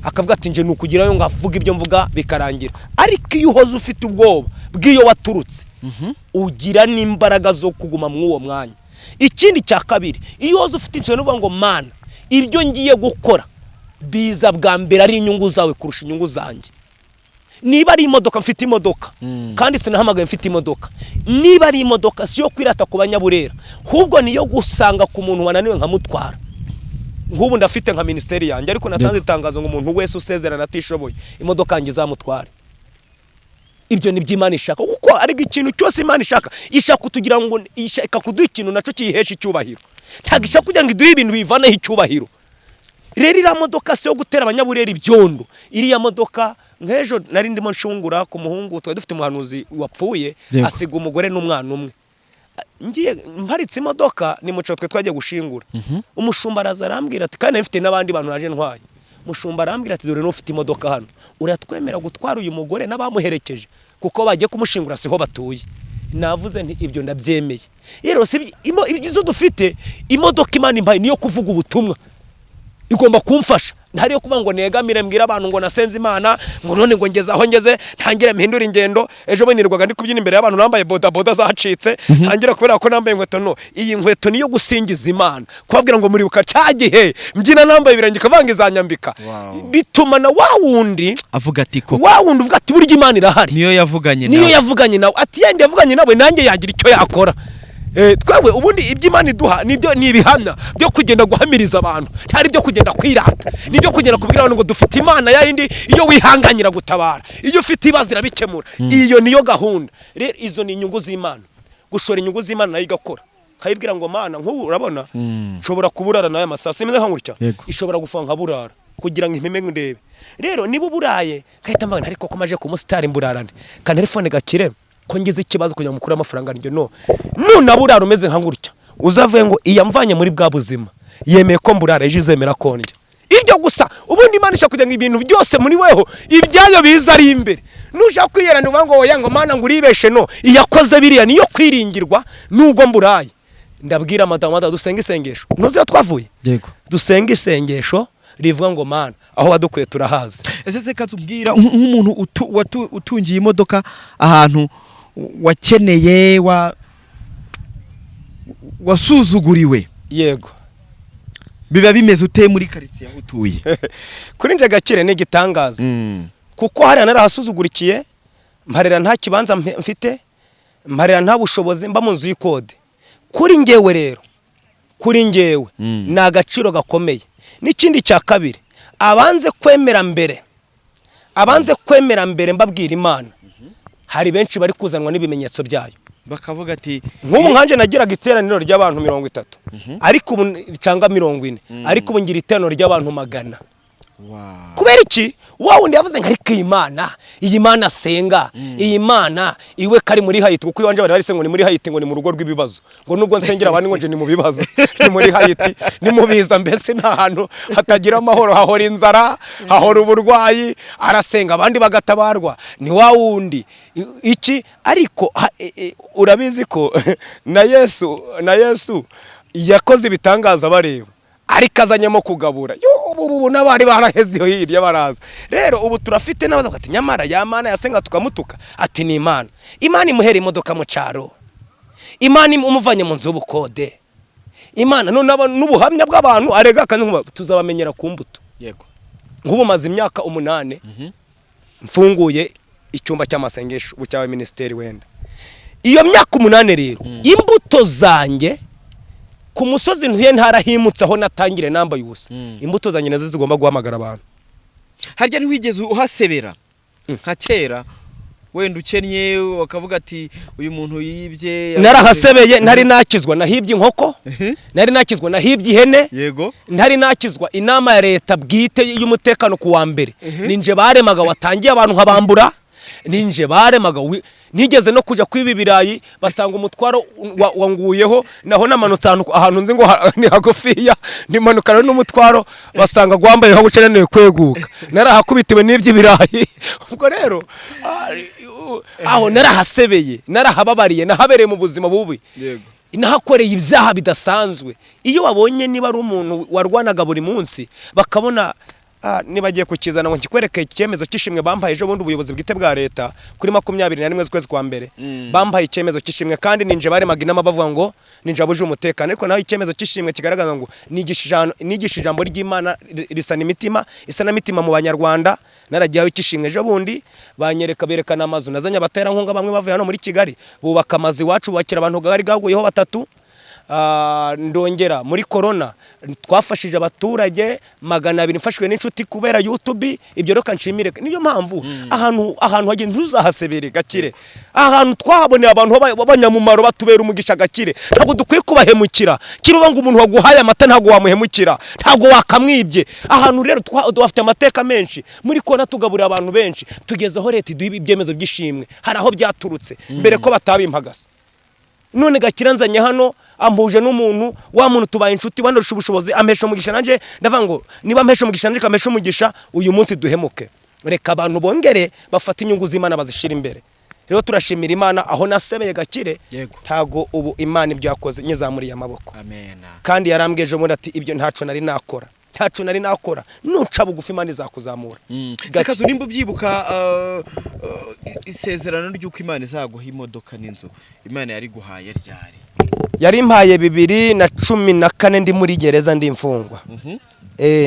akavuga ati: "Nje nukugirayo ngo avuge ibyo mvuga bikarangira." Ariko iyo uhoze ufite ubwoba bw'iyo waturutse, ugira n'imbaraga zo kuguma muri uwo mwanya. Ikindi cya kabiri, iyo uhoze ufite inshingano uvuga ngo: "Mana, ibyo ngiye gukora biza bwa mbere ari inyungu zawe kurusha inyungu zanjye." Niba ari imodoka, mfite imodoka kandi sinahamagaye mfite imodoka. Niba ari imodoka, si yo kwirata ku Banyaburera, ahubwo niyo gusanga ku muntu wananiwe nkamutwara. Nk'ubu ndafite nka minisiteri yanjye, ariko natanze itangazo ngo umuntu wese usezerana atishoboye, imodoka yanjye izamutware. Ibyo ni byo Imana ishaka, kuko ariko ikintu cyose Imana ishaka, ishaka kutugira ngo ishaka kuduha ikintu nacyo kiyihesha icyubahiro. Ntabwo ishaka kugira ngo iduhe ibintu bivaneho icyubahiro. Rero iriya modoka si yo gutera Abanyaburera ibyondo. Iriya modoka, nk'ejo nari ndimo nshungura ku muhungu twari dufite, umuhanuzi wapfuye, asiga umugore n'umwana umwe. Ngiye mparitse imodoka, ni muco twe twagiye gushingura, umushumba araza arambwira ati, kandi nari mfite n'abandi bantu naje ntwaye, umushumba arambwira ati: "Dore n'ufite imodoka hano, uratwemera gutwara uyu mugore n'abamuherekeje, kuko bagiye kumushingura siho batuye?" Navuze nti: "Ibyo ndabyemeye." Rero si ibyo dufite, imodoka Imana impaye niyo kuvuga ubutumwa, igomba kumfasha, ntari yo kuvuga ngo negamire mbwire abantu ngo nasenze Imana, ngo none ngo ngeze aho ngeze ntangire mpindure ingendo. Ejo bundi nirwaga ndi kubyina imbere y'abantu nambaye bodaboda zacitse, ntangira kubera ko nambaye inkweto. No iyi nkweto niyo gusingiza Imana, kubabwira ngo muribuka cya gihe mbyina nambaye ibirenge ikavanga izanyambika. Bituma na wa wundi avuga ati: "Koko." Wa wundi uvuga ati: "Burya Imana irahari." Niyo yavuganye Niyo nawe. yavuganye nawe, ati: "Yenda yavuganye nawe, nanjye yagira icyo yakora." Twebwe ubundi ibyo Imana iduha nibyo, ni ibihamya byo kugenda guhamiriza abantu, ntari ibyo kugenda kwirata, ni ibyo kugenda kubwira abantu ngo dufite Imana ya yindi iyo wihanganira gutabara, iyo ufite ibibazo irabikemura. Iyo niyo gahunda. Rero izo ni inyungu z'Imana, gushora inyungu z'Imana nayo igakora, nkayibwira ngo: "Mana, nk'ubu urabona nshobora kuburara n'aya masaha simeze nka gutya." Ishobora gufunga nkaburara kugira ngo impime ndebe. Rero niba uburaye, nkahita mvuga nti: "Ariko ko maje ku musitari, mburarane ka telefone gakire ko ngize ikibazo kugira ngo mukure amafaranga njye." No nunaburara umeze nka gutya, uzavuye ngo iyamvanye muri bwa buzima, yemeye ko mburara, ejo izemera ko ndya. Ibyo gusa. Ubundi Imana ishaka kugira ngo ibintu byose muri weho ibyayo biza ari imbere. Nushaka kwiyerana uvuga ngo: "Oya," ngo: "Mana," ngo: "uribeshe." No iyakoze biriya niyo kwiringirwa. Nubwo mburaye, ndabwira madamu: "Madamu, dusenga isengesho." Ntuzi iyo twavuye? Yego. Dusenga isengesho rivuga ngo: "Mana, aho wadukuye turahazi." Ese se katubwira nk'umuntu utungiye imodoka ahantu wakeneye, wasuzuguriwe, biba bimeze ute muri karitsiye aho utuye? Kuri nje, Gakire, ni igitangaza, kuko hariya narahasuzugurikiye, mparera nta kibanza mfite, mparera nta bushobozi, mba mu nzu y'ikode. Kuri ngewe rero, kuri ngewe ni agaciro gakomeye. N'ikindi cya kabiri, abanze kwemera mbere, abanze kwemera mbere, mbabwira Imana, hari benshi bari kuzanwa n'ibimenyetso byayo. Bakavuga ati: Nk'ubu nkanjye nagiraga iteraniro ry'abantu 30, ariko ubu cyangwa 40, ariko ubu ngira iteraniro ry'abantu 100. Kubera iki? Wa wundi yavuze ngo: "Ariko iyi Mana, iyi Mana asenga, iyi Mana iwe kari muri Hayiti?" Kuko iwanje bari barise ngo ni muri Hayiti, ngo ni mu rugo rw'ibibazo, ngo nubwo nsengera abandi ngo nje ni mu bibazo, ni muri Hayiti, ni mu biza, mbese nta hantu hatagira amahoro, hahora inzara, hahora uburwayi, arasenga abandi bagatabarwa. Ni wa wundi iki? Ariko urabizi ko na Yesu yakoze ibitangaza bareba, ariko azanyemo kugabura. Yo, ubu n'abari baraheze iyo hirya baraza. Rero ubu turafite n'abaza ati: "Nyamara ya Mana yasenga tukamutuka," ati: "Ni Imana, Imana imuhera imodoka mu cyaro, Imana imuvanye mu nzu y'ubukode, Imana." None n'ubuhamya bw'abantu arega kandi tuzabamenyera ku mbuto. Nk'ubu maze imyaka 8 mfunguye icyumba cy'amasengesho, ubu cyawe minisiteri. Wenda iyo myaka 8 rero, imbuto zanjye ku musozi ntuye ntarahimutse, aho natangire nambaye ubusa, imbuto zanjye nazo zigomba guhamagara abantu. Harya ntiwigeze uhasebera nka kera, wenda ukennye bakavuga ati: "Uyu muntu yibye"? Narahasebeye. Ntari nakizwa nahibye inkoko, nari nakizwa nahibye ihene. Ntari nakizwa, inama ya leta bwite y'umutekano ku wa mbere ninje baremaga, watangiye abantu nkabambura, ninje baremaga. Nigeze no kujya kwiba ibirayi, basanga umutwaro wanguyeho, naho namanutse ahantu nzi ngo ni hagufiya, nimanukana n'umutwaro, basanga gwambaye guca, kweguka, narahakubitiwe n'iby'ibirayi. Ubwo rero aho narahasebeye, narahababariye, nahabereye mu buzima bubi, nahakoreye ibyaha bidasanzwe. Iyo babonye niba ari umuntu warwanaga buri munsi, bakabona niba agiye kukizana ngo nkikwereke, icyemezo cy'ishimwe bampaye ejo bundi, ubuyobozi bwite bwa leta, kuri 21 z'ukwezi kwa mbere, bampaye icyemezo cy'ishimwe, kandi ninje baremaga inama bavuga ngo ninje abuje umutekano. Ariko naho icyemezo cy'ishimwe kigaragaza ngo nigisha ijambo ry'Imana risana imitima, isanamitima mu Banyarwanda. Naragiyeho icy'ishimwe ejo bundi, banyereka, berekana amazu nazanye, abaterankunga bamwe bavuye hano muri Kigali bubaka amazu iwacu, bubakira abantu gari gaguyeho batatu. Ndongera muri corona twafashije abaturage 200, mfashwe n'inshuti kubera YouTube. Ibyo reka nshimire. Niyo mpamvu ahantu hagenda ntuzahasebere, Gakire. Ahantu twahaboneye abantu b'abanyamumaro batubera umugisha, Gakire, ntabwo dukwiye kubahemukira. Kiruba ngo umuntu waguhaye amata ntabwo wamuhemukira, ntabwo wakamwibye. Ahantu rero tuhafite amateka menshi. Muri corona tugaburira abantu benshi, tugeze aho leta iduha ibyemezo by'ishimwe. Hari aho byaturutse mbere ko batabimpagase. None Gakira nzanye hano, ampuje n'umuntu, wa muntu tubaye inshuti, wanarusha ubushobozi, ampesha umugisha. Nanjye ndavuga ngo niba ampesha umugisha, nanjye kampesha umugisha, uyu munsi duhemuke? Reka abantu bongere bafate inyungu z'Imana bazishira imbere. Rero turashimira Imana. Aho nasebeye, Gakire, ntago ubu Imana ibyo yakoze nyizamuriye amaboko. Amena. Kandi yarambwiye ejo bundi ati: "Ibyo ntaco nari nakora, ntaco nari nakora, nuca bugufi Imana izakuzamura." Sekazu, nimba ubyibuka, isezerano ry'uko Imana izaguha imodoka n'inzu, Imana yari guhaye ryari? Yari impaye 2014, ndi muri gereza, ndi imfungwa.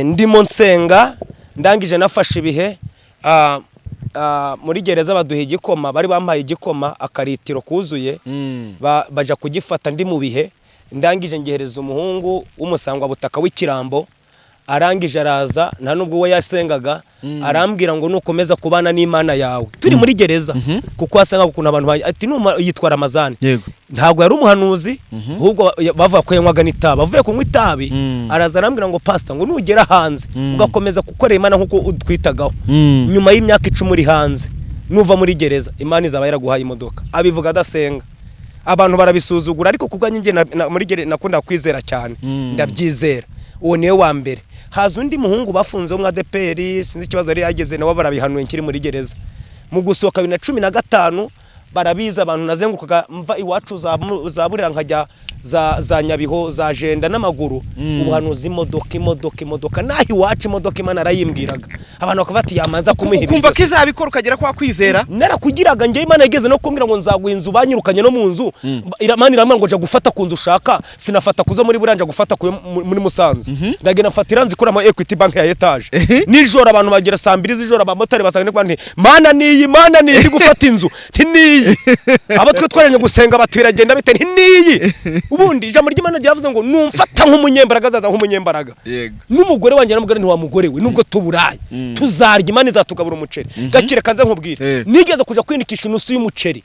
Ndimo nsenga, ndangije nafashe ibihe. Muri gereza baduha igikoma, bari bampaye igikoma akaritiro kuzuye, baja kugifata ndi mu bihe. Ndangije ngihereza umuhungu w'umusangwabutaka w'ikirambo, arangije araza, nta nubwo we yasengaga, arambwira ngo nukomeza kubana n'Imana yawe turi muri gereza, kuko wasangaga ukuntu abantu ati numa yitwa Ramazani. Ntabwo yari umuhanuzi, ahubwo bavuga ko yanywaga n'itabi, avuye kunywa itabi. Araza arambwira ngo pastor, ngo nugera hanze ugakomeza gukorera Imana nk'uko utwitagaho, nyuma y'imyaka 10 uri hanze, nuva muri gereza Imana izaba yaraguhaye imodoka. Abivuga adasenga, abantu barabisuzugura, ariko kubwanjye njye muri gereza nakunda kwizera cyane. Ndabyizera. Uwo niwe wa mbere. Haza undi muhungu bafunze wo mu ADPR, sinzi ikibazo yari yageze, nabo barabihanuye nkiri muri gereza. Mu gusohoka 2015, barabizi abantu nazengurukaga mva iwacu za Burera nkajya za Nyabiho, za Jenda n'amaguru. Ubuhanuzi, imodoka, imodoka, imodoka, naho iwacu imodoka Imana arayimbwiraga, abantu bakavuga ati yamanza kumuha. Ukumva ko izabikora, ukagera kwa kwizera. Narakugiraga njye. Imana yageze no kumbwira ngo nzaguha inzu, banyirukanye no mu nzu. Imana irambwira ngo jya gufata ku nzu ushaka. Sinafata kuzo muri Burera, njya gufata kuyo muri Musanze. Ndagenda mfata iranzi ikuramo Equity Bank ya etaje. Nijoro abantu bagera saa 2 z'ijoro, abamotari basanga nti Mana niyi, Mana niyi, ndi gufata inzu, nti niyi. Abo twe twaranye gusenga bati biragenda bite? Nti niyi. Ubundi ijambo ry'Imana ryavuze ngo numfata nk'umunyembaraga azaza nk'umunyembaraga. N'umugore wanjye namubwira nti wa mugore we, nubwo tuburaye tuzarya, Imana izatugabura umuceri. Gakire kanze nkubwire. Nigeze kuja kwinikisha inusu y'umuceri,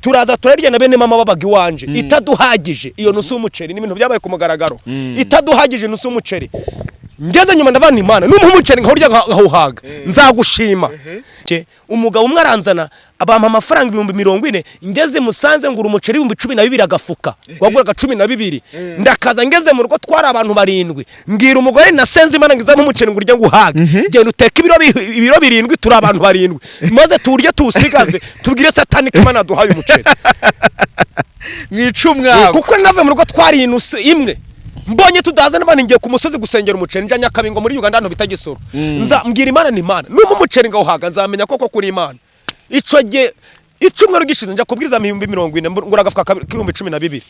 turaza turarya na bene mama babaga iwanje, itaduhagije iyo nusu y'umuceri. Ni ibintu byabaye ku mugaragaro. Itaduhagije inusu y'umuceri. Ngeze nyuma ndavana Imana numuha umuceri nkawurya nkawuhaga nzagushima. Umugabo umwe aranzana, abampa amafaranga 40,000. Ngeze Musanze ngura umuceri 12,000 agafuka, waguraga 12. Ndakaza, ngeze mu rugo twari abantu barindwi. Mbwira umugore, nasenze Imana ngo izampe umuceri ngo urye nguhage, genda uteke ibiro 7, turi abantu barindwi, maze tuwurye tuwusigaze, tubwire Satani ko Imana yaduhaye umuceri. Mwicumwa. Kuko navuye mu rugo twari inusu imwe, mbonye tudaza n'abandi, ngiye ku musozi gusengera umuceri, nja Nyakabingo muri Uganda, hano bita Gisoro. Nza mbwira Imana ni Imana numpa umuceri ngawuhaga nzamenya koko kuri Imana. Ico gihe icyumweru gishize njya kubwiriza 40,000, ngura agafuka k'12,000.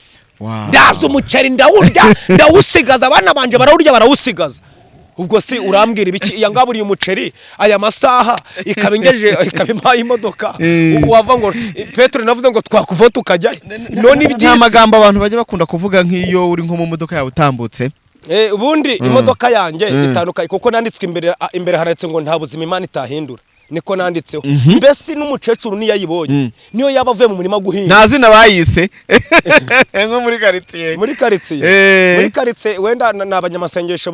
Ndaza umuceri ndawurya ndawusigaza, abana banje barawurya barawusigaza. Ubwo si urambwira ibiki? Iya ngaburiye umuceri aya masaha ikaba ingejeje, ikaba impaye imodoka, wava ngo Petero navuze ngo twakuvaho tukajyayo none Nta iby'isi. magambo abantu bajya bakunda kuvuga nk'iyo uri nko mu modoka yawe utambutse. Ubundi imodoka yanjye itandukanye kuko nanditswe imbere, imbere handitse ngo nta buzima Imana itahindura, niko nanditseho. Mbese n'umukecuru niyo ayibonye, niyo yaba avuye mu murima guhinga. Nta zina bayise nko muri karitsiye? Muri karitsiye, muri karitsiye wenda ni abanyamasengesho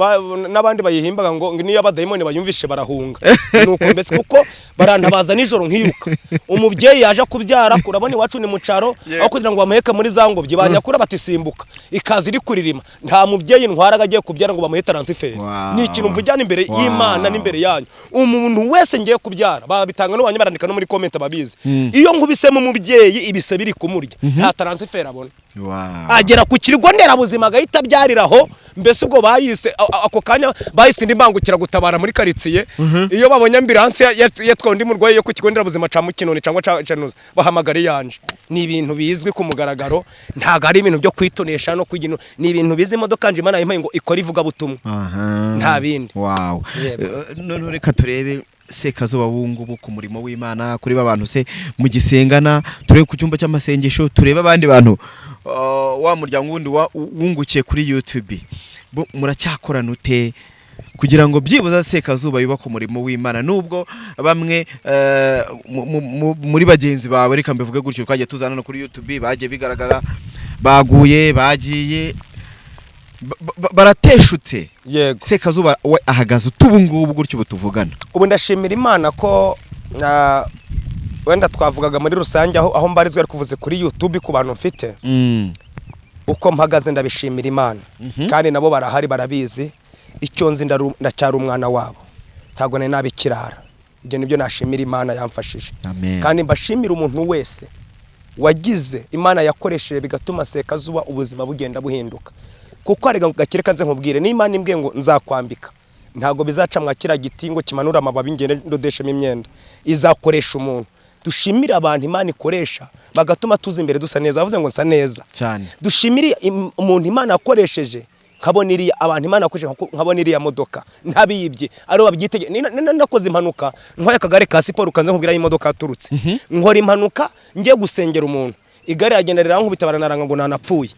n'abandi bayihimbaga ngo niyo abadayimoni bayumvishe barahunga. Nuko mbese kuko barantabaza nijoro nkiruka. Umubyeyi yaje kubyara, urabona iwacu ni mu cyaro, aho kugira ngo bamuheke muri za ngobyi banyakura batisimbuka ikaza iri kuririma. Nta mubyeyi ntwaraga agiye kubyara ngo bamuhe transfert. Ni ikintu mvujyana imbere y'Imana n'imbere yanyu. Umuntu wese ngiye kubyara, babitanga n'ubanyu barandika no muri comment ababizi, iyo nkubisemo umubyeyi ibise biri kumurya, nta transfert abona. Agera ku kigo nderabuzima agahita abyariraho. Mbese ubwo bayise ako kanya bayise indi mbangukiragutabara muri karitsiye. Iyo babonye ambulance yatwaye undi murwayi yo ku kigo nderabuzima ca Mukinoni cyangwa ca Canuza, bahamagara iyanje. Ni ibintu bizwi ku mugaragaro, ntabwo ari ibintu byo kwitonesha no kwigina, ni ibintu bizi. Imodoka nje Imana yampaye ngo ikore ivugabutumwa, nta bindi. Yego. Noneho reka turebe Sekazuba wungubu ku murimo w'Imana, kuri ba bantu se mugisengana, turebe ku cyumba cy'amasengesho, turebe abandi bantu, wa muryango wundi wungukiye kuri YouTube. Bo muracyakorana ute kugira ngo byibuze Sekazuba yubake umurimo w'Imana, nubwo bamwe muri bagenzi bawe, reka mbivuge gutyo, twagiye tuzana no kuri YouTube, bagiye bigaragara baguye, bagiye barateshutse? Yego. Sekazuba we ahagaze utubu ngubu gutyo ubu tuvugana? Ubu ndashimira Imana ko wenda twavugaga muri rusange aho mbarizwa, ariko uvuze kuri YouTube ku bantu mfite, uko mpagaze ndabishimira Imana, kandi nabo barahari barabizi. Icyo nzi, ndacyari umwana wabo, ntabwo nari nabikirara. Ibyo nibyo nashimira Imana yamfashije. Amen. Kandi mbashimira umuntu wese wagize Imana yakoresheje bigatuma Sekazuba ubuzima bugenda buhinduka, kuko hari gakire kanze nkubwire, n'Imana imbwiye ngo nzakwambika, ntabwo bizaca mwa kiriya giti ngo kimanure amababi ngende ndodeshemo imyenda, izakoresha umuntu. Dushimire abantu Imana ikoresha bagatuma tuza imbere dusa neza. Bavuze ngo nsa neza. Cyane. Dushimire umuntu Imana yakoresheje. Nkabona iriya abantu Imana yakoresheje, nkabona iriya modoka ntabiyibye, aribo babyitege. Nakoze impanuka ntwaye akagare ka siporo, ukanze nkubwira aho imodoka yaturutse. Nkora impanuka ngiye gusengera umuntu, igare iragenda rirankubita, baranaranga ngo nanapfuye.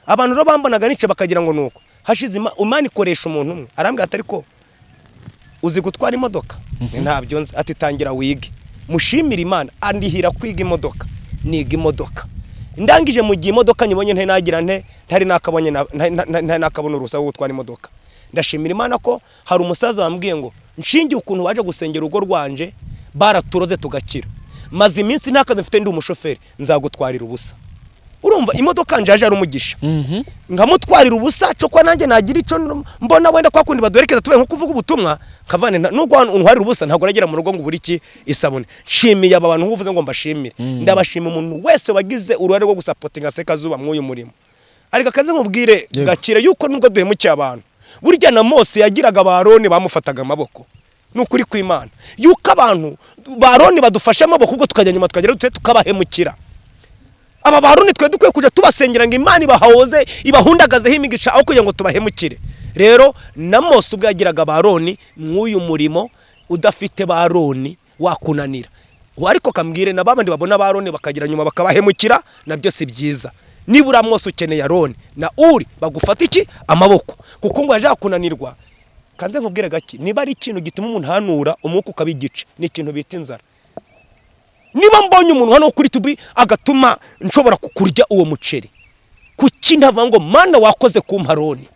Abantu rero bambonaga nice bakagira ngo nuko hashize. Imana ikoresha umuntu umwe, arambwira ati: "Ariko uzi gutwara imodoka?" Ni ntabyo nzi. Ati: "Tangira wige." Mushimire Imana, andihira kwiga imodoka, niga imodoka. Ndangije, mu gihe imodoka nyibonye nte nagira nte ntari nakabonye ntari nakabona uruhushya rwo gutwara imodoka. Ndashimira Imana ko hari umusaza wambwiye ngo nshingiye ukuntu waje gusengera urugo rwanje baraturoze tugakira, maze iminsi nta kazi mfite, ndi umushoferi, nzagutwarira ubusa. Urumva imodoka nje yaje ari umugisha, nkamutwarira ubusa cyo nanjye nagira icyo mbona, wenda kwa kundi baduherekeza tubaye nko kuvuga ubutumwa, nkavane nubwo untwarira ubusa ntabwo uragera mu rugo ngo ubure iki isabune. Nshimiye aba bantu nk'uvuze ngo mbashimire, ndabashima umuntu wese wagize uruhare rwo gusupportinga Sekazuba mw'uyu murimo. Ariko akaze nkubwire, Gakire, yuko nubwo duhemukiye abantu, burya na Mose yagiraga ba Aroni bamufataga amaboko. Ni ukuri kw'Imana yuko abantu ba Aroni badufashe amaboko, ubwo tukajya nyuma tukagera dute tukabahemukira. Aba Baroni twe dukwiye kujya tubasengera ngo Imana ibahoze, ibahundagazeho imigisha, aho kugira ngo tubahemukire. Rero na Mose ubwo yagiraga Baroni mw'uyu murimo, udafite Baroni wakunanira. Ariko kambwire na babandi babona Baroni bakagira nyuma bakabahemukira, nabyo si byiza. Nibura Mose ukeneye Aroni na Uri bagufata iki amaboko, kuko ngo yaje kunanirwa. Kanze nkubwire gake, niba ari ikintu gituma umuntu ahanura umwuka ukaba igice, ni ikintu bita inzara. Niba mbonye umuntu hano kuri tubi agatuma nshobora kukurya uwo muceri, kuki ntavuga ngo: "Mana, wakoze kumpa Aroni,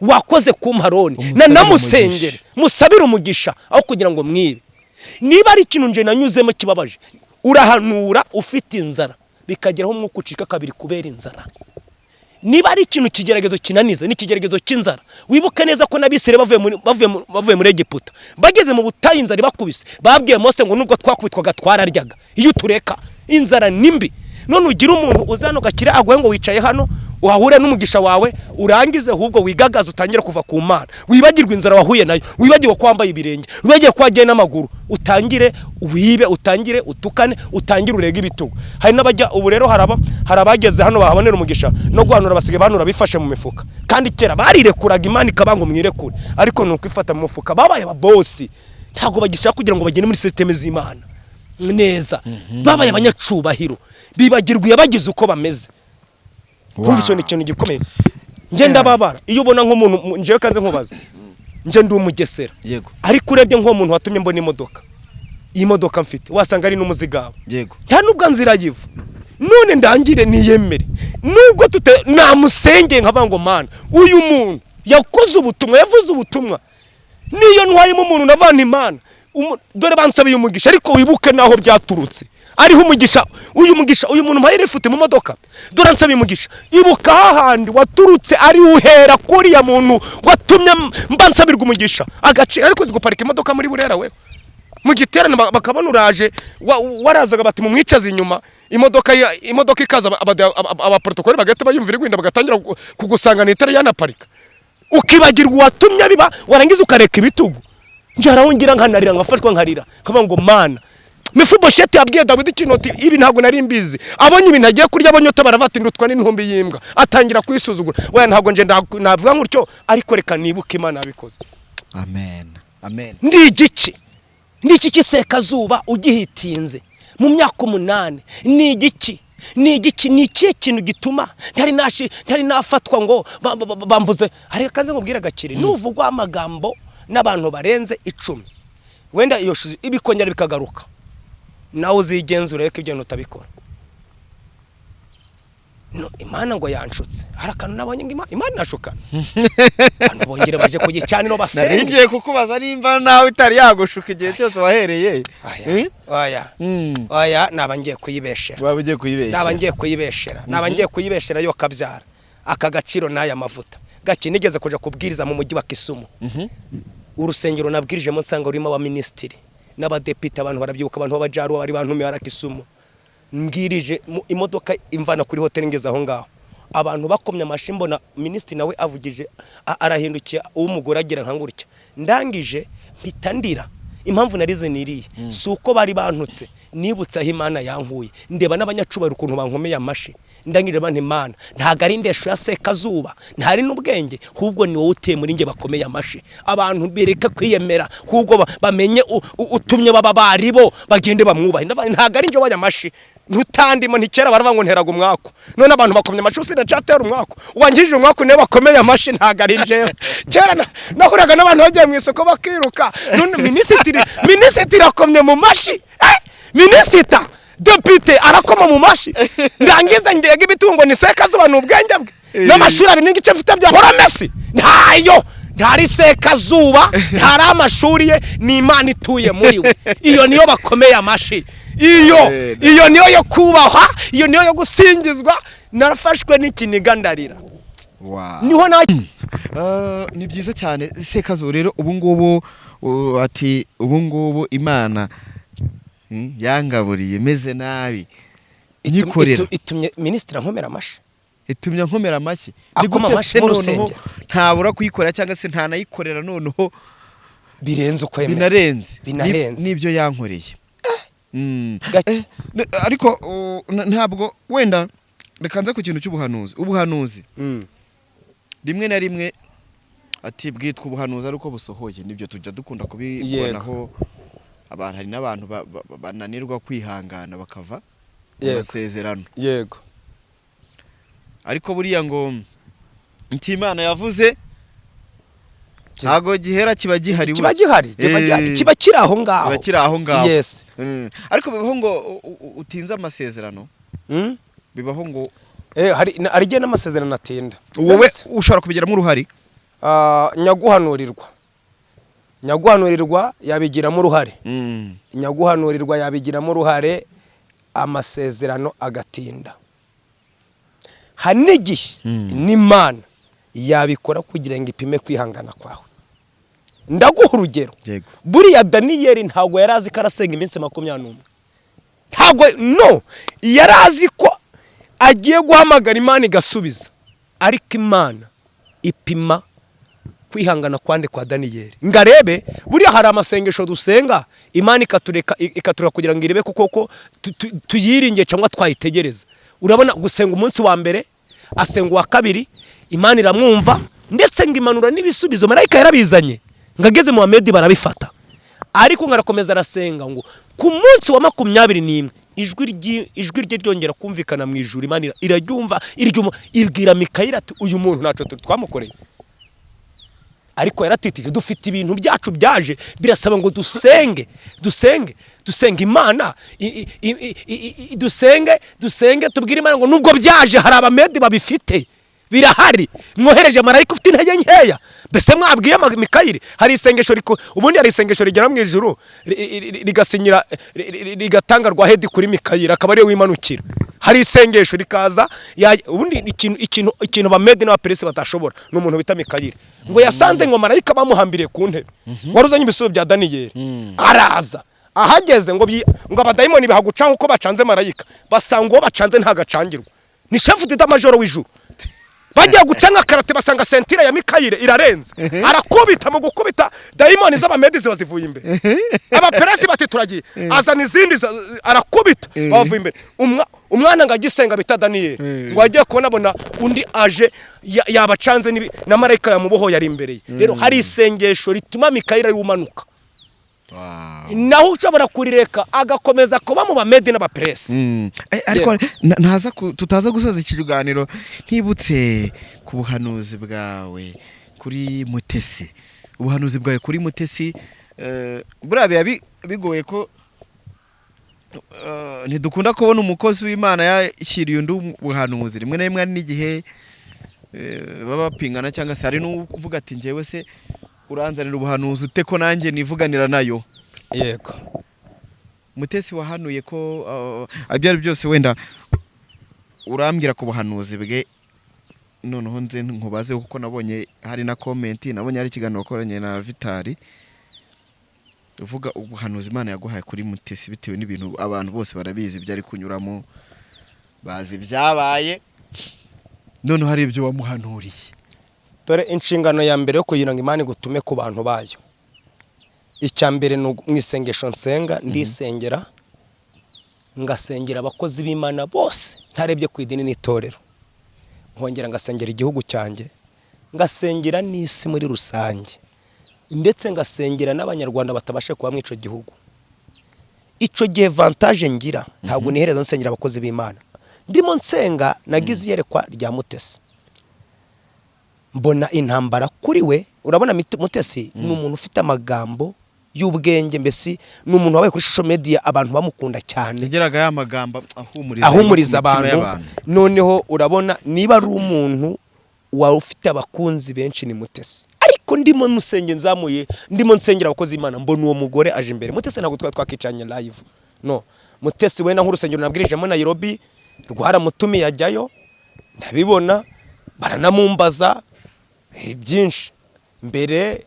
wakoze kumpa Aroni"? Umusabire Nanamusengere, umugisha. Musabire umugisha aho kugira ngo mwibe. Niba ari ikintu nje nanyuzemo kibabaje, urahanura ufite inzara bikageraho umwuka ucika kabiri kubera inzara. Niba ari ikintu kigeragezo kinaniza, ni ikigeragezo cy'inzara. Wibuke neza ko n'Abisirayeli bavuye muri Egiputa, bageze mu butayu inzara ibakubise, babwiye Mose ngo: "Nubwo twakubitwaga twararyaga, iyo utureka." Inzara ni mbi. None ugira umuntu uza hano gakire aguhe ngo wicaye hano uhahure n'umugisha wawe, urangize ahubwo wigagaze, utangire kuva ku Mana, wibagirwe inzara wahuye nayo, wibagirwe ko wambaye ibirenge, wibagirwe ko wagiye n'amaguru, utangire wibe, utangire utukane, utangire urege ibitugu. Hari n'abajya ubu rero, hari abageze hano bahabonera umugisha no guhanura, basigaye bahanura bifashe mu mifuka. Kandi kera barirekuraga, Imana ikabanga mwirekure, ariko ni ukwifata mu mufuka. Babaye ababosi, ntabwo bagishaka kugira ngo bagende muri système z'Imana neza. Babaye abanyacubahiro, bibagirwa iyabagize uko bameze. Kumva icyo ni ikintu gikomeye. Njye ndababara iyo ubona nk'umuntu, njyewe kaze nkubaza, njye ndi Umugesera, ariko urebye nk'uwo muntu watumye mbona imodoka, iyi modoka mfite, wasanga ari n'umuzigaba. Nta nubwo nzira yivu. None ndangire niyemere nubwo tute namusengeye, nkavuga ngo: "Mana, uyu muntu yakoze ubutumwa, yavuze ubutumwa, niyo ntwayemo umuntu navana Imana, dore bansabiye umugisha, ariko wibuke naho byaturutse ariho umugisha. Uyu mugisha, uyu muntu mpaye lift mu modoka, dore ansabiye umugisha, ibuka hahandi waturutse, ari uhera kuriya muntu watumye mba nsabirwa umugisha." Agaciro, ariko uzi guparika imodoka muri Burera we mu giterane, bakabona uraje, warazaga bati mumwicaze inyuma imodoka, imodoka ikaza, abaprotokoli bagahita bayumvira igwinda, bagatangira kugusangana itara yanaparika, ukibagirwa uwatumye biba, warangiza ukareka ibitugu. Njye haraho ngira nkanarira, nkafashwa nkarira, nkavuga ngo: "Mana." Mefibosheti yabwiye Dawidi ikintu ati: "Ibi ntabwo nari mbizi." Abonye ibintu agiye kurya, abonye utabara, ati: "Ndutwa n'intumbi y'imbwa." Atangira kwisuzugura. Weya, ntabwo nje navuga nkutyo, ariko reka nibuke Imana yabikoze. Amen, amen. Ndi igiki? Ndi iki? Sekazuba ugihitinze mu myaka 8 ni igiki? Ni igiki? Ni ikihe kintu gituma ntari nafatwa ngo bamvuze? Ariko kaze nkubwire gakire, nuvugwa amagambo n'abantu barenze 10, wenda iyo shuzi ibikongera bikagaruka, nawe uzigenzure ko ibyo bintu utabikora. No, Imana ngo yanshutse. Hari akantu nabonye ngo Imana irashukana. Abantu bongere baje ku gicaniro Nari basenge. ngiye kukubaza nimba nawe itari yagushuka igihe cyose wahereye. Oya, Eh? oya, oya, naba ngiye kuyibeshera. Waba ugiye kuyibeshya. Naba ngiye kuyibeshera, naba ngiye kuyibeshera yo kabyara aka gaciro n'aya mavuta. Gake nigeze kuja kubwiriza mu mujyi wa Kisumu. Urusengero nabwirijemo nsanga rurimo abaminisitiri n'abadepite, abantu barabyibuka, abantu b'abajaruwa bari bantumiye hara Kisumu. Mbwirije imodoka imvana kuri hoteli ngeze aho ngaho, abantu bakomye amashyi, mbona minisitiri nawe avugije, arahindukiye, uw'umugore agira nka gutya. Ndangije mpita ndira. Impamvu narize niriye, si uko bari bantutse, nibutse aho Imana yankuye, ndeba n'abanyacubahiro ukuntu bankomeye amashyi. Ndangije bana, Imana ntabwo ari indesho ya Sekazuba, ntari n'ubwenge, ahubwo ni wowe utuye muri njye. Bakomeye amashi abantu bereka kwiyemera, ahubwo bamenye utumye baba baribo, bagende bamwubahe. Ntabwo ari njye wajya amashi ntutandimo. Ntikera baravuga ngo nteraga umwaku, none abantu bakomye amashi, sinacatera umwaku. Uwangije umwaku niwe bakomeye amashi, ntabwo ari njyewe. Kera nahuraga n'abantu bagiye mu isoko bakiruka, none minisitiri akomye mu mashi, minisita, depite arakoma mu mashi. Ndangiza ngega ibitungo ni Sekazuba, ni ubwenge bwe n'amashuri 2.5 mfite bya promesse ntayo. Ntari Sekazuba, ntari amashuri ye, ni Imana ituye muri we. Iyo niyo bakomeye amashi, iyo iyo niyo yo kubahwa, iyo niyo yo gusingizwa. Narafashwe n'ikiniga, ndarira. Niho na Ni byiza cyane, Sekazuba. Rero ubu ngubu ati ubu ngubu Imana yangaburiye meze nabi, nyikorera. Itumye minisitiri ankomera amashi. Itumye nkomera amashyi. Ni Akoma gute amashyi se mu noneho rusengero. ntabura kuyikorera cyangwa se ntanayikorera noneho Birenze ukwemera. Binarenze. Binarenze. N'ibyo yankoreye. Gake. Ariko ntabwo wenda, reka nze ku kintu cy'ubuhanuzi. Ubuhanuzi rimwe na rimwe ati bwitwa ubuhanuzi ari uko busohoye. Nibyo tujya dukunda kubibonaho abantu. Hari n'abantu bananirwa kwihangana bakava mu masezerano. Ariko buriya ngo icyo Imana yavuze ntabwo gihera, kiba gihari. Kiba Burya. gihari, kiba gihari, kiba kiri aho ngaho. Kiba kiri aho ngaho. Yes. Ariko bibaho ngo utinze amasezerano? Bibaho ngo Hari igihe n'amasezerano atinda. Wowe ushobora kubigiramo uruhare? Ah, nyaguhanurirwa yabigiramo uruhare. Nyaguhanurirwa yabigiramo uruhare, amasezerano agatinda. Hari n'igihe n'Imana yabikora kugira ngo ipime kwihangana kwawe. Ndaguha urugero. Yego. Buriya Daniyeli ntabwo yari azi ko arasenga iminsi 21. Ntabwo, no yari azi ko agiye guhamagara Imana igasubiza, ariko Imana ipima kwihangana kwande kwa Daniyeli ngo arebe. Buriya hari amasengesho dusenga Imana ikatureka kugira ngo irebe ko koko tuyiringiye cyangwa twayitegereza. Urabona gusenga umunsi wa mbere, asenga uwa kabiri, Imana iramwumva, ndetse ngo imanura n'ibisubizo, marayika yarabizanye, ngo ageze mu Bamedi barabifata. Ariko ngo arakomeza arasenga, ngo ku munsi wa 21 ijwi rye ryongera kumvikana mu ijuru. Imana iraryumva, iryuma, ibwira Mikayeli ati: "Uyu muntu ntacyo twamukoreye, ariko yaratitije." Dufite ibintu byacu byaje birasaba ngo dusenge, dusenge, dusenge Imana, dusenge, dusenge, tubwire Imana ngo nubwo byaje hari Abamedi babifite, birahari, mwohereje marayika ufite intege nkeya. Mbese mwabwiye Mikayeli? Hari isengesho ubundi hari isengesho rigera mu ijuru rigasinyira, rigatanga rwa hedi kuri Mikayeli, akaba ariwe wimanukira. Hari isengesho rikaza ubundi ikintu Abamedi n'Abaperesi batashobora ni umuntu bita Mikayeli. Ngo yasanze ngo marayika bamuhambiriye ku ntebe wari uzanye ibisubizo bya Daniyeli. Araza, ahageze ngo ngo abadayimoni bahaguca nk'uko bacanze marayika, basanga uwo bacanze ntagacangirwa, ni chef d'état-major w'ijuru. Bagiye guca nka karate, basanga ceinture ya Mikayire irarenze. Arakubita, mu gukubita dayimoni z'Abamedi ziba zivuye imbere. Abaperesi bati: "Turagiye." Azana izindi arakubita, bavuye imbere. Umwana ngo agisenga bita Daniyeli, ngo agiye kubona abona undi aje yabacanze na marayika yamubohoye ari imbere ye. Rero hari isengesho rituma Mikayire ari umanuka, naho ushobora kurireka agakomeza kuba mu Bamedi n'Abaperesi. Ariko ntaza gusoza iki kiganiro ntibutse ku buhanuzi bwawe kuri Mutesi. Ubuhanuzi bwawe kuri Mutesi, buriya biba bigoye ko ntidukunda kubona umukozi w'Imana yashyiriye undi buhanuzi. Rimwe na rimwe hari n'igihe baba bapingana, cyangwa se hari n'uvuga ati: "Njyewe se uranzanira ubuhanuzi ute ko nanjye nivuganira nayo?" Mutesi wahanuye ko ibyo ari byose, wenda urambwira ku buhanuzi bwe, noneho nze nkubaze, kuko nabonye hari na comment, nabonye hari ikiganiro wakoranye na Vitali uvuga ubuhanuzi Imana yaguhaye kuri Mutesi, bitewe n'ibintu abantu bose barabizi ibyo ari kunyuramo, bazi ibyabaye, noneho hari ibyo wamuhanuriye. Dore inshingano ya mbere yo kugira ngo Imana igutume ku bantu bayo, icya mbere ni mu isengesho nsenga, ndisengera. Ngasengera abakozi b'Imana bose ntarebye ku idini n'itorero, nkongera ngasengera igihugu cyanjye, ngasengera n'isi muri rusange, ndetse ngasengera n'Abanyarwanda batabasha kuba muri icyo gihugu. Icyo gihe vantage ngira, ntabwo nihereza nsengera abakozi b'Imana. Ndimo nsenga, nagize iyerekwa rya Mutesi, mbona intambara kuri we. Urabona Mutesi ni umuntu ufite amagambo y'ubwenge, mbese ni umuntu wabaye kuri social media, abantu bamukunda cyane. Yageraga ya magambo ahumuriza, ahumuriza ku mitima abantu. y'abantu. Noneho urabona niba ari umuntu waba ufite abakunzi benshi ni Mutesi. Ariko ndimo musenge nzamuye, ndimo nsengera abakozi b'Imana, mbona uwo mugore aje imbere. Mutesi ntabwo twari twakicanye live, no Mutesi wenda nk'urusengero nabwirijemo Nairobi rwaramutumiye ajyayo, ndabibona baranamumbaza byinshi mbere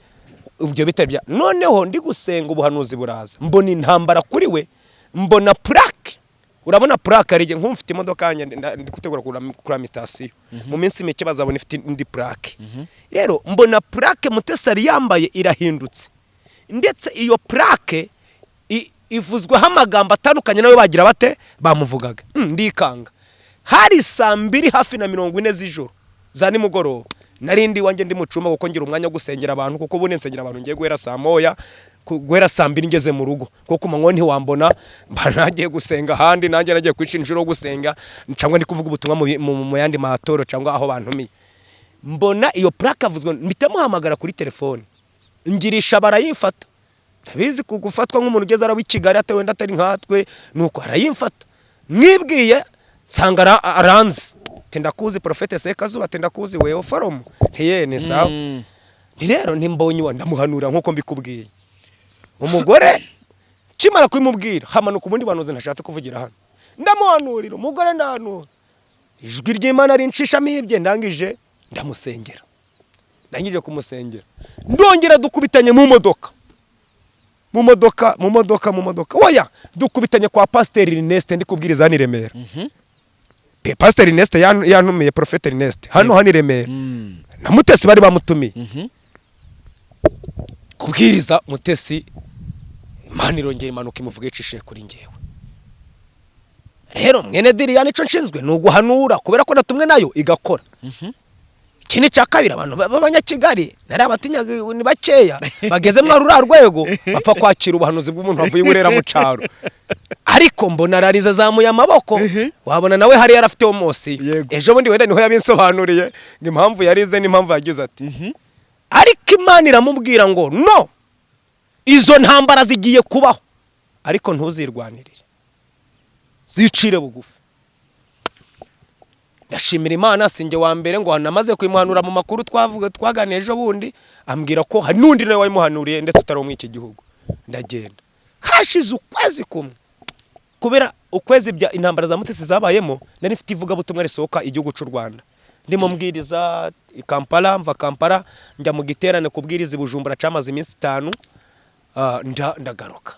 ibyo bitari bya. Noneho ndi gusenga, ubuhanuzi buraza, mbona intambara kuri we, mbona plaque. Urabona plaque hari igihe nk'ubu mfite imodoka yanjye, ndi gutegura kuri mutation, mu minsi mike bazabona ifite indi plaque. Rero mbona plaque Mutesi yari yambaye irahindutse, ndetse iyo plaque ivuzweho amagambo atandukanye nawe bagira bate bamuvugaga. Ndikanga. Hari saa 2 hafi na 40 z'ijoro za nimugoroba, nari ndi iwanjye, ndi mu cyumba, kuko ngira umwanya wo gusengera abantu, kuko ubundi nsengera abantu ngiye guhera saa moya, guhera saa 2 ngeze mu rugo, kuko ku manywa ntiwambona, mba nagiye gusenga ahandi, nanjye nagiye kwica inshuro yo gusenga cyangwa ndi kuvuga ubutumwa mu yandi matoro cyangwa aho bantumiye. Mbona iyo plaque avuzwe, mpita muhamagara kuri telefone, ngirisha barayimfata. Ndabizi gufatwa nk'umuntu ugeze araba i Kigali atari wenda atari nkatwe, nuko arayimfata, mwibwiye nsanga aranzi, ati: "Ndakuzi, Prophète Sekazuba." Ati: "Ndakuzi wewe foromo." Ntiye ni sawa. Nti rero ntimbonye uwa ndamuhanura nk'uko mbikubwiye. Umugore kimara kubimubwira, hamanuka ubundi buhanuzi ntashatse kuvugira hano. Ndamuhanurira umugore, ndahanura, ijwi ry'Imana rinshishamo ibye. Ndangije ndamusengera, ndangije kumusengera ndongera dukubitanye mu modoka, mu modoka, mu modoka, mu modoka, oya, dukubitanye kwa Pasiteri Ernest, ndi kubwiriza hano i Remera. Pasiteri Ernest yantumiye, Prophète Ernest, hano i Remera, na Mutesi bari bamutumiye kubwiriza. Mutesi Imana irongera imanuka imuvuga icishije kuri njyewe. Rero mwene diriya, nicyo nshinzwe ni uguhanura, kubera ko natumwe nayo igakora. Ikindi cya kabiri, abantu b'Abanyakigali nari abatinyaga ni bakeya bageze muri ruriya rwego bapfa kwakira ubuhanuzi bw'umuntu wavuye i Burera mu cyaro. Ariko mbona ararize, azamuye amaboko, wabona nawe hari yarafite emotion. Ejo bundi wenda niho yabinsobanuriye ngo impamvu yarize n'impamvu yagize ati, ariko Imana iramubwira ngo: "No, izo ntambara zigiye kubaho, ariko ntuzirwanirire, zicire bugufi." Ndashimira Imana, sinjye wa mbere ngo namaze kuyimuhanura mu makuru twavuga twaganiye ejo bundi, ambwira ko hari n'undi nawe wayimuhanuriye, ndetse utari uwo muri iki gihugu. Ndagenda, hashize ukwezi kumwe, kubera ukwezi bya intambara za Mutesi zabayemo, nari mfite ivugabutumwa risohoka igihugu cy'u Rwanda, ndimo mbwiriza i Kampala, mva Kampala njya mu giterane kubwiriza i Bujumbura cyamaze iminsi 5. Ndagaruka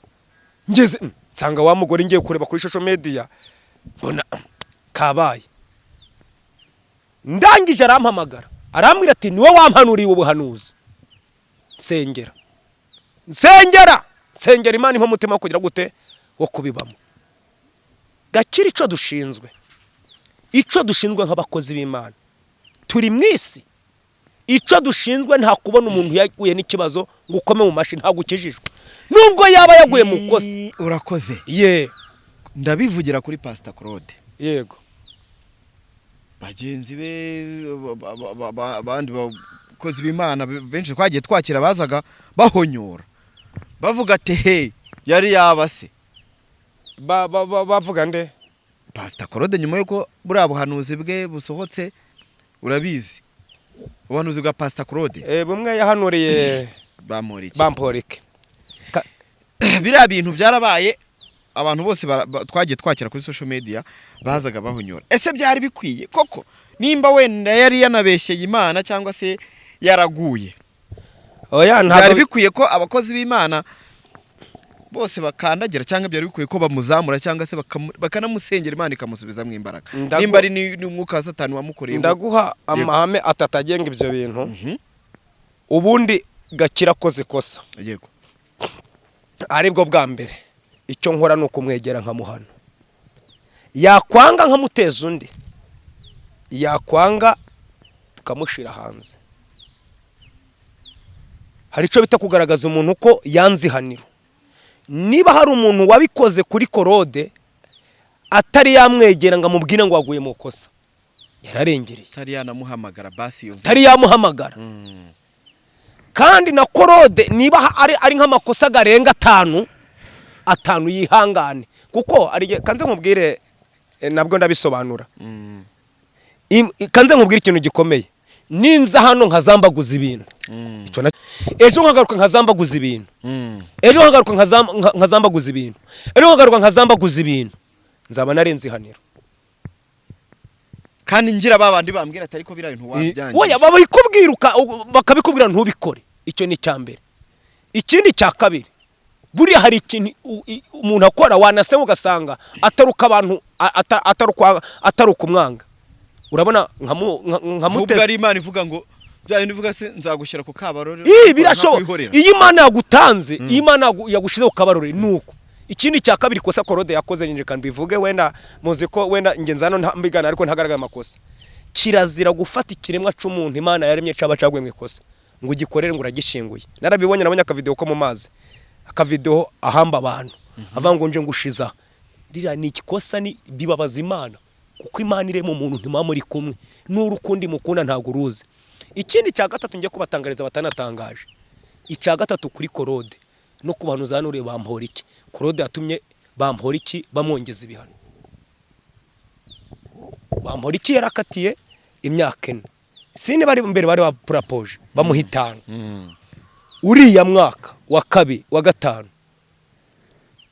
ngeze, nsanga wa mugore, ngiye kureba kuri social media mbona kabaye. Ndangije arampamagara, arambwira ati: "Niwe wampanuriye ubuhanuzi, nsengera, nsengera, nsengera, Imana impa umutima wo kugira gute, wo kubibamo." Gakira, icyo dushinzwe, icyo dushinzwe nk'abakozi b'Imana turi mu isi, icyo dushinzwe, nta kubona umuntu yaguye n'ikibazo ngo ukome mu mashi. Ntabwo ukijijwe nubwo yaba yaguye mu kosa. Urakoze. Ye. Ndabivugira kuri Pastor Claude. Yego. Bagenzi be, abandi bakozi b'Imana benshi twagiye twakira bazaga bahonyora bavuga ati: "He, yari yabase." Bavuga nde? Pastor Claude, nyuma y'uko buriya buhanuzi bwe busohotse. Urabizi ubuhanuzi bwa Pastor Claude? Bumwe yahanuriye Bamporiki. Bamporike. Biriya bintu byarabaye, abantu bose twagiye twakira kuri social media bazaga bahonyora. Ese byari bikwiye koko, nimba wenda yari yanabeshyeye Imana cyangwa se yaraguye, Oya, byari ntabwo bikwiye ko abakozi b'Imana bose bakandagira, cyangwa byari bikwiye ko bamuzamura, cyangwa se bakanamusengera Imana ikamusubizamo imbaraga, nimba ari n'umwuka wa Satani wamukoreyemo? Ndaguha amahame atatu agenga ibyo bintu. Ubundi Gakira akoze ikosa, aribwo bwa mbere icyo nkora ni ukumwegera nkamuhana. Yakwanga nkamuteza undi, yakwanga tukamushyira hanze. Hari icyo bita kugaragaza umuntu ko yanze ihaniro. Niba hari umuntu wabikoze kuri Claude atari yamwegera ngo amubwire ngo waguye mu kosa, yararengereye. Atari yanamuhamagara basi yumva. Atari yamuhamagara. Kandi na Claude, niba ari nk'amakosa garenga atanu atanu, yihangane, kuko ari kanze nkubwire, nabwo ndabisobanura. Kanze nkubwire ikintu gikomeye: ninza hano nkazambaguza ibintu, icyo ejo nkagaruka nkazambaguza ibintu, ejo nkagaruka nkazambaguza ibintu, ejo nkagaruka nkazambaguza ibintu, nzaba narenze ihaniro. Kandi ngira ba bandi bambwira ati: "Ariko biriya bintu wabyangije." Oya, babikubwira bakabikubwira, ntubikore. Icyo ni icya mbere. Ikindi cya kabiri, buriya hari ikintu umuntu akora wanasema ugasanga atari uko abantu atari ukumwanga. Urabona nka Ahubwo Mutesi. ari Imana ivuga ngo bya bintu ivuga se nzagushyira ku kabarore. Ii, birashoboka. Nkakwihorera. Iyo Imana yagutanze, iyo Imana yagushyize ku kabarore, ni uko. Ikindi cya kabiri, ikosa Claude yakoze, nje kandi bivuge, wenda muzi ko wenda ngenzi hano mbigana, ariko ntagaragara amakosa. Kirazira gufata ikiremwa c'umuntu Imana yaremye caba caguye mu ikosa ngo ugikorere ngo uragishinguye. Narabibonye, nabonye akavideo ko mu mazi, akavideo ahamba abantu avuga ngo nje ngushiza. Ririya ni ikikosa, ni bibabaza Imana, kuko Imana irema umuntu ntimuba muri kumwe n'urukundi mukunda, ntabwo uruzi. Ikindi cya gatatu ngiye kubatangariza batanatangaje, icya gatatu kuri Claude no ku bantu zanuriye Bamporiki: Claude yatumye Bamporiki bamwongeza ibihano. Bamporiki yarakatiye imyaka 4, sini bari mbere bari bapurapoje bamuha 5. Uriya mwaka wa kabiri wa gatanu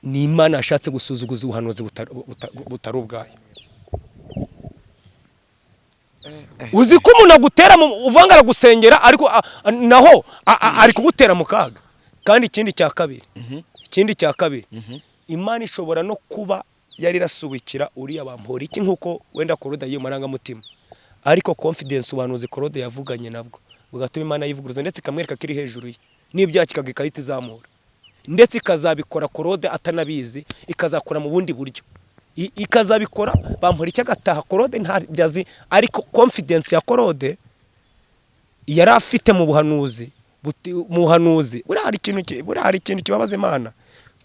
ni Imana yashatse gusuzuguza ubuhanuzi butari ubwayo. Uzi ko umuntu agutera uvanga aragusengera, ariko naho ari kugutera mu kaga. Kandi ikindi cya kabiri, Imana ishobora no kuba yari irasubikira uriya Bamporiki nk'uko wenda Claude yiyo marangamutima, ariko confidence ubuhanuzi Claude yavuganye nabwo bugatuma Imana yivuguruza, ndetse ikamwereka ko iri hejuru ye n'ibyaha ikahita izamura, ndetse ikazabikora Claude atanabizi, ikazakora mu bundi buryo. Ikazabikora Bamporiki agataha Claude ntabyo azi, ariko confidence ya Claude yari afite mu buhanuzi mu buhanuzi. Buriya hari ikintu kibabaza Imana: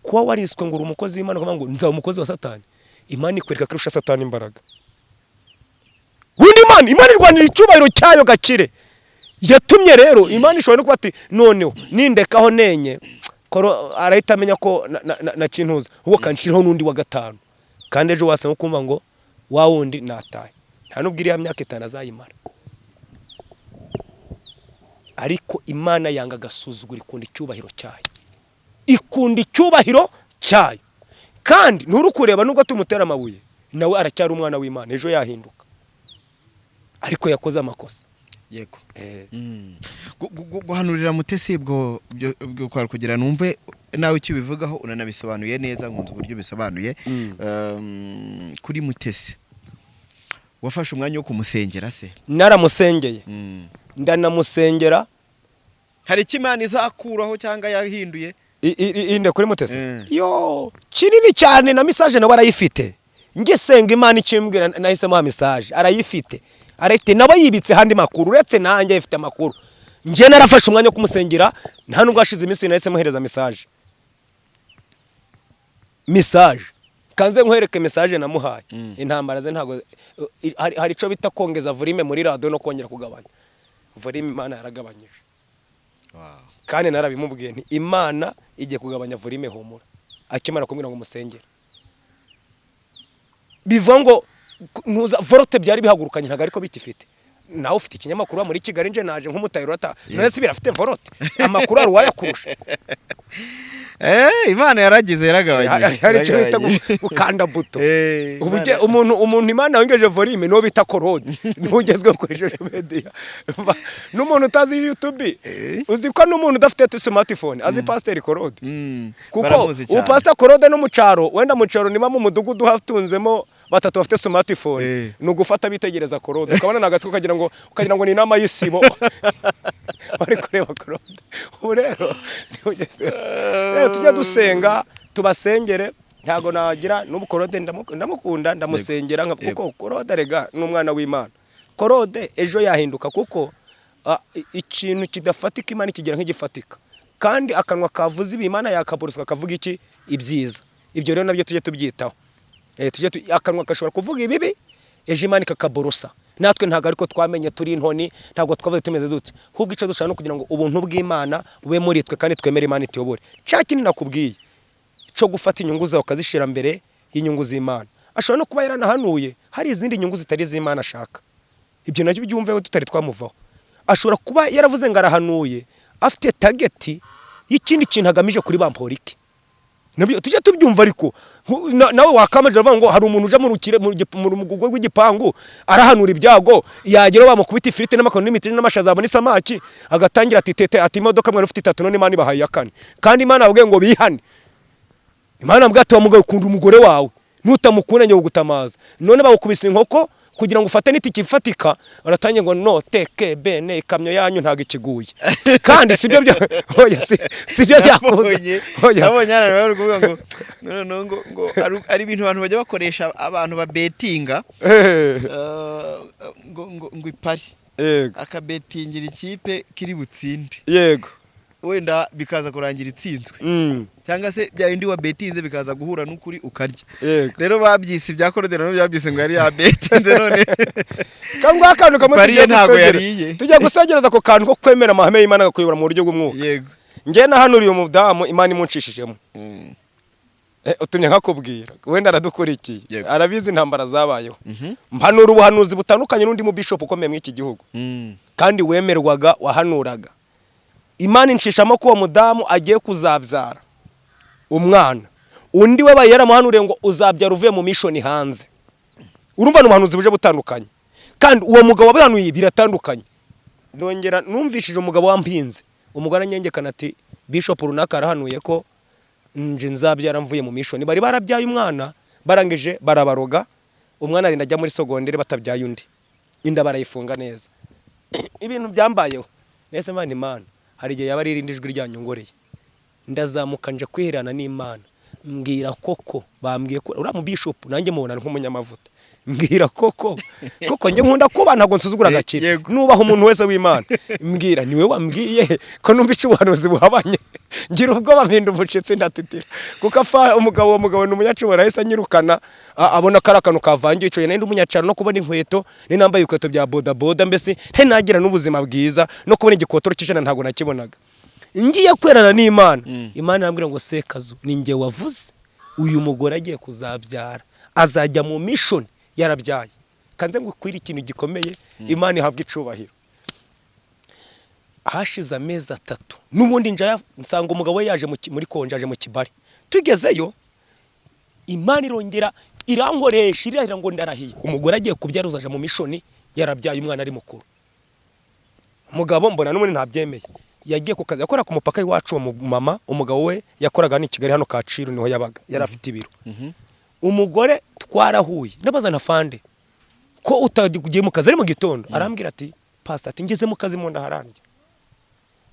kuba wariswe ngo uri umukozi w'Imana, ukavuga ngo nzaba umukozi wa Satani. Imana ikwereka ko irusha Satani imbaraga. Ubundi Imana irwanira icyubahiro cyayo. Gakire yatumye rero Imana ishobora no kuba ati: "Noneho nindekaho nenye koro arahita amenya ko na kintuza ahubwo kanshiraho n'undi wa gatanu." Kandi ejo wasanga kumva ngo wa wundi nataye, nta nubwo iriya myaka 5 azayimara. Ariko Imana yanga agasuzuguro, ikunda icyubahiro cyayo, ikunda icyubahiro cyayo. Kandi nturi kureba, nubwo tumutera amabuye, nawe aracyari umwana w'Imana, ejo yahinduka, ariko yakoze amakosa. Yego. Guhanurira Mutesi bwo kwari kugira numve nawe icyo ubivugaho, unanabisobanuye neza, nkunze uburyo bisobanuye. Kuri Mutesi wafashe umwanya wo kumusengera se? Naramusengeye, ndanamusengera. Hari icyo Imana izakuraho cyangwa yahinduye? Inde, kuri Mutesi? Mm. Yo, kinini cyane, na message nawe arayifite. Ngisenga Imana ikimbwira, nahise muha message, arayifite, arayifite nawe, yibitse handi makuru uretse nanjye ifite amakuru. Njye narafashe umwanya wo kumusengera, nta nubwo hashize iminsi nahise muhereza message. Kanze nkwereke message namuhaye. Intambara ze ntabwo hari icyo bita kongeza volume muri radiyo no kongera kugabanya volume. Imana yaragabanyije. Kandi narabimubwiye nti: "Imana igiye kugabanya volume, humura." Akimara kumbwira ngo musengere, bivuga ngo ntuza volt byari bihagurukanye, ntabwo ariko bikifite. Nawe ufite ikinyamakuru muri Kigali, nje naje nk'umutayiro ata none se birafite volt? Amakuru hari uwayakurusha? Imana yaragize, yaragabanyije. Hari icyo bita Yaragabanyije. gukanda buto. Ubu umuntu Imana yongeje volume niwo bita Claude, niwo ugezweho kuri social media. N'umuntu utazi YouTube, uzi ko n'umuntu udafite smartphone azi Pasiteri Claude, kuko Baramuzi ubu cyane. Pastor Claude no mu cyaro, wenda mu cyaro niba mu mudugudu hatunzemo batatu bafite smartphone, ni ugufata bitegereza Claude, ukabona ni agatwe, ukagira ngo ni inama y'isibo bari kureba Claude. Ubu rero niho ugeze. Rero tujya dusenga, tubasengere. Ntabwo nagira n'ubu Korode ndamukunda, ndamusengera kuko Korode rega ni umwana w'Imana. Korode ejo yahinduka, kuko ikintu kidafatika Imana ikigira nk'igifatika, kandi akanwa kavuze ibi Imana yakaburuska kavuga iki ibyiza. Ibyo rero nabyo tujye tubyitaho. Akanwa gashobora kuvuga ibibi, ejo Imana ikakaburusa. Natwe ntabwo ariko twamenye turi intoni, ntabwo twavuye tumeze dute, ahubwo icyo dushaka no kugira ngo ubuntu bw'Imana bube muri twe, kandi twemere Imana ituyobore. Cya kindi nakubwiye cyo gufata inyungu zawe ukazishyira mbere y'inyungu z'Imana, ashobora no kuba yaranahanuye hari izindi nyungu zitari iz'Imana ashaka. Ibyo nabyo byumveho tutari twamuvaho. Ashobora kuba yaravuze ngo arahanuye afite target y'ikindi kintu agamije kuri Bamporiki, nabyo tujye tubyumva. Ariko nawe wakamaje avuga ngo hari umuntu uja mu rukire mu rugo rw'igipangu arahanura ibyago, yagera bamukubita ifiriti n'amakaroni n'imiti n'amashaza, abona isamaki agatangira ati tete, ati imodoka mwari ufite itatu none Imana ibahaye iya kane. Kandi Imana yababwiye ngo bihane. Imana yababwiye ati wa mugabo ukunda umugore wawe, nutamukunda njye kugutamaza. None bawukubise inkoko kugira ngo ufate n'itike ifatika, baratangiye ngo no teke bene ikamyo yanyu ntabwo ikiguye. Kandi sibyo bya oya, sibyo byakuza. Oya. Nabonye hano bari kuvuga ngo noneho ngo ari ibintu abantu bajya bakoresha, abantu babetinga, ngo ipari akabetingira ikipe kiri butsinde, wenda bikaza kurangira itsinzwe, cyangwa se bya bindi wabetinze bikaza guhura n'ukuri ukarya. Rero babyise ibya Korode, nabo byabise ngo yari yabetinze none Cyangwa akantu kamwe Pariye tugiye ntabwo yariye. Tujya gusegereza ako kantu ko kwemera amahame y'Imana akakuyobora mu buryo bw'umwuka. Njye nahanuriye umudamu Imana imunshishijemo. Utumye nkakubwira, wenda aradukurikiye, arabizi intambara zabayeho. Mpanura ubuhanuzi butandukanye n'undi mu bishop ukomeye muri iki gihugu, kandi wemerwaga, wahanuraga. Imana inshishamo ko uwo mudamu agiye kuzabyara umwana. Undi we baye yaramuhanuriye ngo uzabyara uvuye mu mission hanze. Urumva ni ubuhanuzi buje butandukanye, kandi uwo mugabo wabihanuye biratandukanye. Ndongera numvishije umugabo wampinze, umugore anyengekana ati bishop runaka arahanuye ko nje nzabyara mvuye mu mission. Bari barabyaye umwana, barangije barabaroga, umwana arinda ajya muri sogondere batabyaye undi, inda barayifunga neza. Ibintu byambayeho nese Imana, Imana hari igihe yaba ari irindi jwi ryanyongoreye. Ndazamuka nje kwiherana n'Imana, mbwira koko bambwiye ko uriya mu bishop nanjye mubona nk'umunyamavuta. Mbwira koko, koko njye nkunda kuba ntabwo nsuzugura agakire, nubaha umuntu wese w'Imana. Mbwira niwe wambwiye ko numva ubuhanuzi buhabanye, ngira ubwoba mpinda umucitsi ndatitira, kuko afa umugabo, uwo mugabo ni umunyacubahiro, yahise anyirukana, abona ko ari akantu kavangiye. Icyo nari ndi umunyacaro, no kubona inkweto ni nambaye ibikweto bya bodaboda, mbese ntagira n'ubuzima bwiza, no kubona igikotoro cy'ijana ntabwo nakibonaga. Ngiye kwerana n'Imana, Imana irambwira ngo Sekazu, ni njye wavuze uyu mugore agiye kuzabyara, azajya mu mission yarabyaye. Kanze ngo ukwire ikintu gikomeye, Imana ihabwa icubahiro. Hashize amezi 3 n'ubundi njya nsanga umugabo we yaje muri konje, aje mu kibari. Tugezeyo Imana irongera irankoresha, irahira ngo ndarahiye umugore agiye kubyara uzaja mu mission yarabyaye umwana ari mukuru. Umugabo mbona n'ubundi ntabyemeye, yagiye ku kazi yakora ku mupaka iwacu. Uwo mama umugabo we yakoraga hano i Kigali, hano Kacyiru niho yabaga, yari afite ibiro. Umugore twarahuye, ndabaza na fande ko utagiye mu kazi ari mu gitondo, arambwira ati pastor, ati ngeze mu kazi mu nda harandya,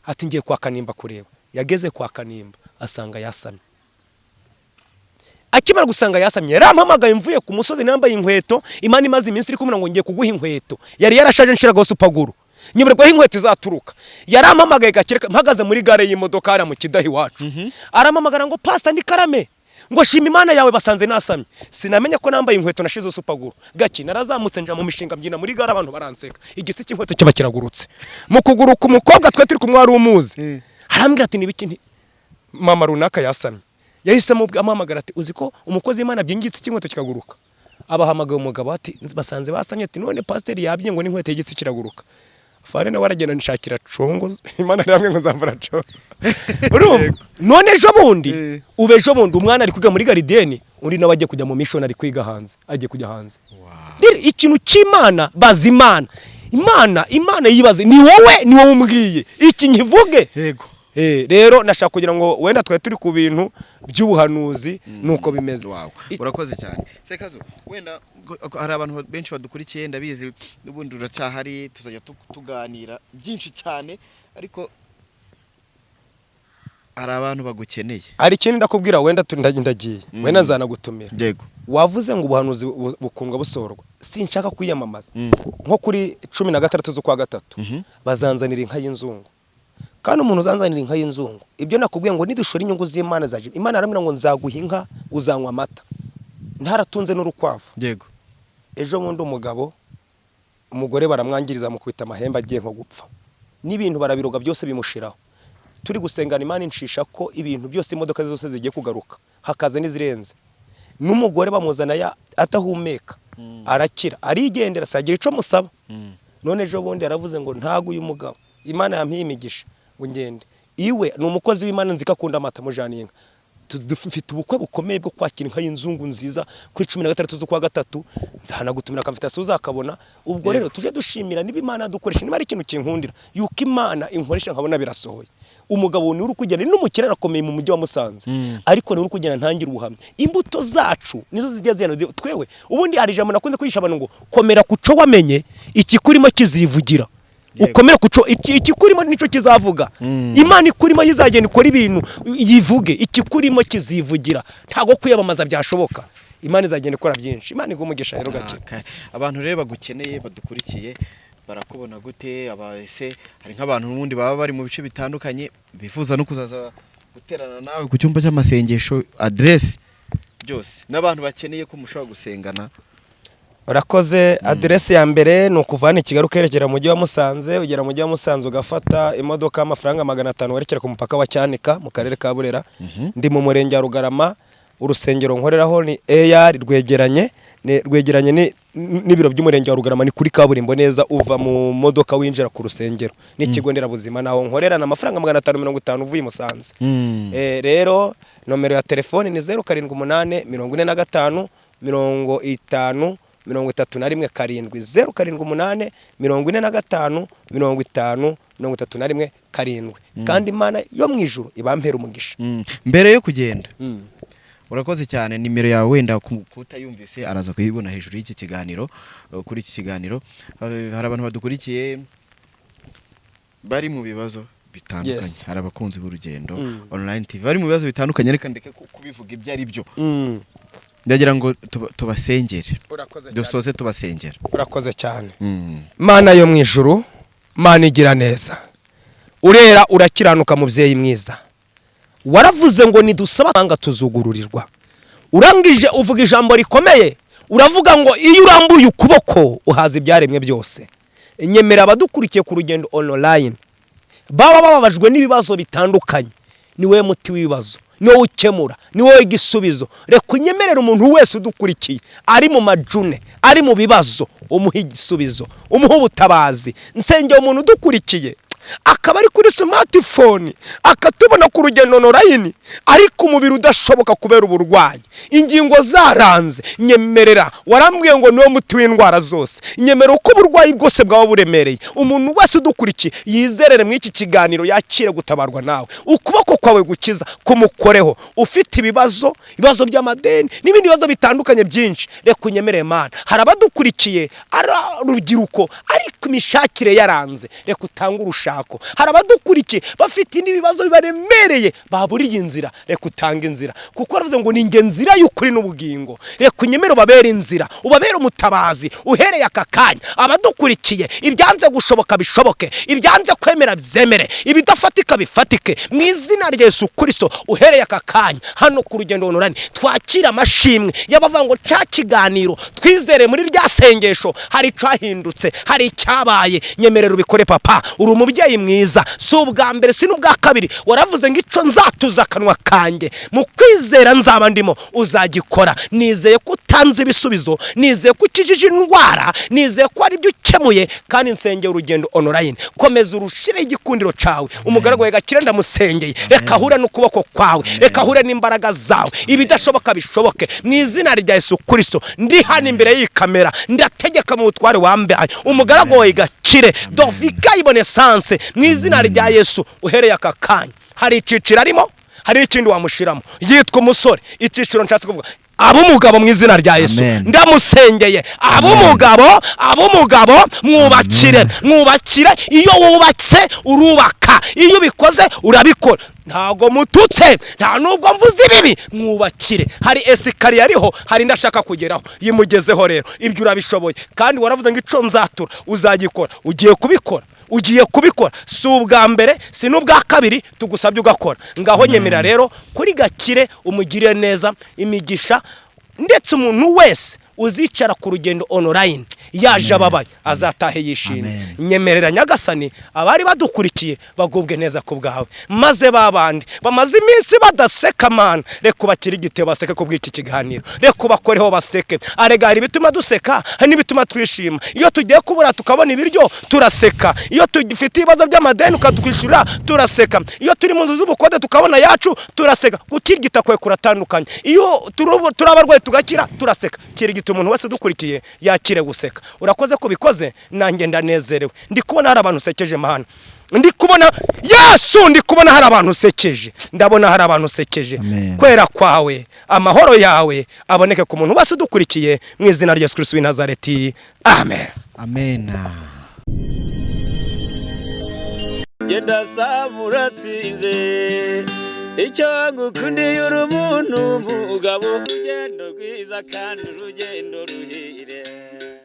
ati ngiye kwa Kanimba kureba. Yageze kwa Kanimba asanga yasamye. Akimara gusanga yasamye yarampamagaye mvuye ku musozi nambaye inkweto. Imana imaze iminsi iri kumubwira ngo ngiye kuguha inkweto yari yarashaje, nshiragaho supaguru, nyoberwa aho inkweto izaturuka. Yarampamagaye gakire mpagaze muri gare y'imodoka hariya mu Kidahi iwacu, arampamagara ngo pastor ndi karame, ngo shima Imana yawe basanze nasamye. Sinamenya ko nambaye inkweto nashize supaguru gake. Narazamutse nja mu mishinga mbyina muri gare, abantu baranseka, igiti cy'inkweto kiba kiragurutse mu kuguru ku mukobwa twe turi kumwe wari umuzi. Arambwira ati nibiki? Nti mama runaka yasamye. Yahise amuhamagara ati uzi ko umukozi w'Imana abyingitse cy'inkweto kikaguruka. Abahamagaye umugabo ati basanze basamye, ati none pasiteri yabye ngo n'inkweto y'igitsi kiraguruka. Fare nawe aragenda nshakira congoze. Imana iramwe ngo nzamvura congo. Urumva none ejo bundi, ubu ejo bundi umwana ari kwiga muri gardienne, undi nawe agiye kujya mu mission, ari kwiga hanze, agiye kujya hanze. Rero ikintu cy'Imana, baza Imana, Imana yibaze ni wowe umbwiye iki nkivuge. Rero nashaka kugira ngo wenda twari turi ku bintu by'ubuhanuzi, nuko bimeze. Wawe urakoze cyane Sekazo. Wenda hari abantu benshi badukurikiye, ndabizi n'ubundi uracyahari, tuzajya tuganira byinshi cyane, ariko Hari abantu bagukeneye. Hari ikindi ndakubwira, wenda ndagiye, wenda nzanagutumira. Yego. Wavuze ngo ubuhanuzi bukundwa busohorwa, sinshaka kwiyamamaza. Nko kuri 16 z'ukwa gatatu bazanzanira inka y'inzungu, kandi umuntu uzanzanira inka y'inzungu, ibyo nakubwiye ngo nidushora inyungu z'Imana zaje, Imana yarambwira ngo nzaguha inka, uzanywa amata, ntaratunze n'urukwavu. Ejo bundi umugabo, umugore baramwangiriza, mukubita amahembe, agiye nko gupfa, n'ibintu barabiroga byose bimushiraho. Turi gusengana, Imana inshisha ko ibintu byose, imodoka zose zigiye kugaruka, hakaza n'izirenze, n'umugore bamuzana atahumeka, arakira, arigendera, sagira ico musaba. None ejo bundi yaravuze ngo ntago uyu mugabo, Imana yampiye imigisha ngo ngende iwe, ni umukozi w'Imana, nzi ko akunda amata, mujana inka. Dufite ubukwe bukomeye bwo kwakira inka y'inzungu nziza kuri 16 z'ukwa gatatu. Nzanagutumira akamvitation, uzakabona. Ubwo rero tujye dushimira niba Imana dukoresha, niba ari ikintu kinkundira yuko Imana inkoresha nkabona birasohoye. Umugabo ni uri kugenda, ni n'umukire, arakomeye mu mujyi wa Musanze, ariko ni uri kugenda ntangira ubuhamya. Imbuto zacu nizo zijya zigenda twewe. Ubundi hari ijambo nakunze kwigisha abantu ngo komera ku cyo wamenye, ikikurimo kizivugira. Ukomere ku cyo ikikurimo nicyo kizavuga. Imana ikurimo yizagenda ikora ibintu, yivuge, ikikurimo kizivugira, ntabwo kwiyamamaza byashoboka. Imana izagenda ikora byinshi. Imana iguha umugisha rero gake. Okay. Abantu rero bagukeneye, badukurikiye, barakubona gute? Abese hari nk'abantu n'ubundi baba bari mu bice bitandukanye bifuza no kuzaza guterana nawe ku cyumba cy'amasengesho, address byose, n'abantu bakeneye ko mushobora gusengana. Urakoze. Aderesi ya mbere ni ukuva hano i Kigali ukerekera mu mujyi wa Musanze. Ugera mu mujyi wa Musanze ugafata imodoka y'amafaranga 500 werekera ku mupaka wa Cyanika mu karere ka Burera. Ndi mu murenge wa Rugarama. Urusengero nkoreraho ni AR, rwegeranye n'ibiro by'umurenge wa Rugarama, ni kuri kaburimbo neza, uva mu modoka winjira ku rusengero n'ikigo nderabuzima, naho nkorera. Ni amafaranga 550 uvuye i Musanze. Rero nomero ya telefoni ni 078 45 50 31 7, 078 45 50 31 7. Kandi Imana yo mu ijuru ibampera umugisha. Mbere yo kugenda, urakoze cyane. Nimero yawe wenda kutayumvise araza kuyibona hejuru y'iki kiganiro, kuri iki kiganiro. Hari abantu badukurikiye bari mu bibazo bitandukanye. Hari abakunzi b'Urugendo Online TV bari mu bibazo bitandukanye, reka ndeke kubivuga ibyo ari byo. Ndagira ngo tubasengere. Urakoze cyane. Dusoze tubasengera. Urakoze cyane. Mana yo mu ijuru, Mana igira neza, urera, urakiranuka, mubyeyi mwiza, waravuze ngo nidusaba nga tuzugururirwa. Urangije uvuga ijambo rikomeye, uravuga ngo iyo urambuye ukuboko uhaza ibyaremwe byose. Nyemera abadukurikiye ku Rugendo Online baba bababajwe n'ibibazo bitandukanye, ni wowe muti w'ibibazo, ni wowe ukemura, ni wowe igisubizo. Reka unyemerere umuntu wese udukurikiye ari mu majune, ari mu bibazo, umuhe igisubizo, umuhe ubutabazi. Nsengera umuntu udukurikiye akaba ari kuri smartphone, akatubona ku Rugendo Online, ariko umubiri udashoboka kubera uburwayi, ingingo zaranze. Nyemerera, warambwiye ngo niwo muti w'indwara zose. Nyemerera uko uburwayi bwose bwaba buremereye, umuntu wese udukurikiye yizerere muri iki kiganiro, yakire gutabarwa nawe, ukuboko kwawe gukiza kumukoreho. Ufite ibibazo, ibibazo by'amadeni n'ibindi bibazo bitandukanye byinshi, reka unyemerere Mana. Hari abadukurikiye ari urubyiruko ariko imishakire yaranze, reka utange urushako. Hari abadukurikiye bafite n'ibibazo bibaremereye, baburiye inzira, reka utange inzira, kuko baravuze ngo ni njye nzira y'ukuri n'ubugingo. Reka unyemere ubabere inzira, ubabere umutabazi. Uhereye aka kanya, abadukurikiye, ibyanze gushoboka bishoboke, ibyanze kwemera byemere, ibidafatika bifatike mu izina rya Yesu Kristo. Uhereye aka kanya hano ku Rugendo Online twakira amashimwe y'abavuga ngo ca kiganiro twizere, muri rya sengesho hari icahindutse, hari icyabaye. Nyemerera ubikore papa, uri umubyeyi mwiza, si ubwa mbere si n'ubwa kabiri. Waravuze ngo ico nzatuza akanwa kanjye mu kwizera nzaba ndimo uzagikora. Nizeye ko utanze ibisubizo, nizeye ko ukijije indwara, nizeye ko hari ibyo ukemuye. Kandi nsengeye Urugendo Online, komeza urushireho igikundiro cawe. Umugaragu wawe Gakire ndamusengeye, reka ahure n'ukuboko kwawe, reka ahure n'imbaraga zawe, ibidashoboka bishoboke mu izina rya Yesu Kristo. Ndi hano imbere y'iyi kamera, ndategeka mu butware wambaye umugaragu wawe Gakire Dovika Ibonesanse, mu izina rya Yesu. Uhereye aka kanya, hari iciciro arimo, hari ikindi wamushiramo, yitwa umusore. Iciciro nshatse kuvuga ab'umugabo, mu izina rya Yesu. Amen. Ndamusengeye ab'umugabo, ab'umugabo mwubakire, mwubakire. Iyo wubatse urubaka, iyo ubikoze urabikora. Ntago mututse, nta nubwo mvuze ibibi. Mwubakire, hari escalier ariho, hari indi ashaka kugeraho, yimugezeho. Rero ibyo urabishoboye, kandi waravuze ngo ico nzatura uzagikora. Ugiye kubikora, ugiye kubikora. Si ubwa mbere, si n'ubwa kabiri tugusabye ugakora. Ngaho nyemera rero kuri Gakire, umugirire neza, imigisha, ndetse umuntu wese uzicara ku Rugendo Online yaje ababaye azatahe yishimye. Amen. Nyemerera Nyagasani, abari badukurikiye bagubwe neza ku bwawe, maze babandi bamaze iminsi badaseka, Mana, reka ubakire igitebo baseke ku bw'iki kiganiro, reka ubakoreho baseke. Arega hari ibituma duseka, hari n'ibituma twishima. Iyo tugiye kubura tukabona ibiryo, turaseka. Iyo tugifite ibibazo by'amadeni ukatwishyura, turaseka. Iyo turi mu nzu z'ubukode tukabona yacu, turaseka. Gukirigita kwe kuratandukanye. Iyo turi abarwayi tugakira, turaseka. Kirigita umuntu wese udukurikiye yakire guseka. Urakoze ko ubikoze, nanjye ndanezerewe. Ndi kubona hari abantu usekeje, Mana. Ndi kubona Yesu, ndi kubona hari abantu usekeje, ndabona hari abantu usekeje. Amen. Kwera kwawe, amahoro yawe aboneke ku muntu wese udukurikiye, mu izina rya Yesu Kristo w'i Nazareti, amen. Amena. Genda saba uratsinze. Icyo ngukundiye, uri umuntu mugabo, urugendo rwiza kandi urugendo ruhire.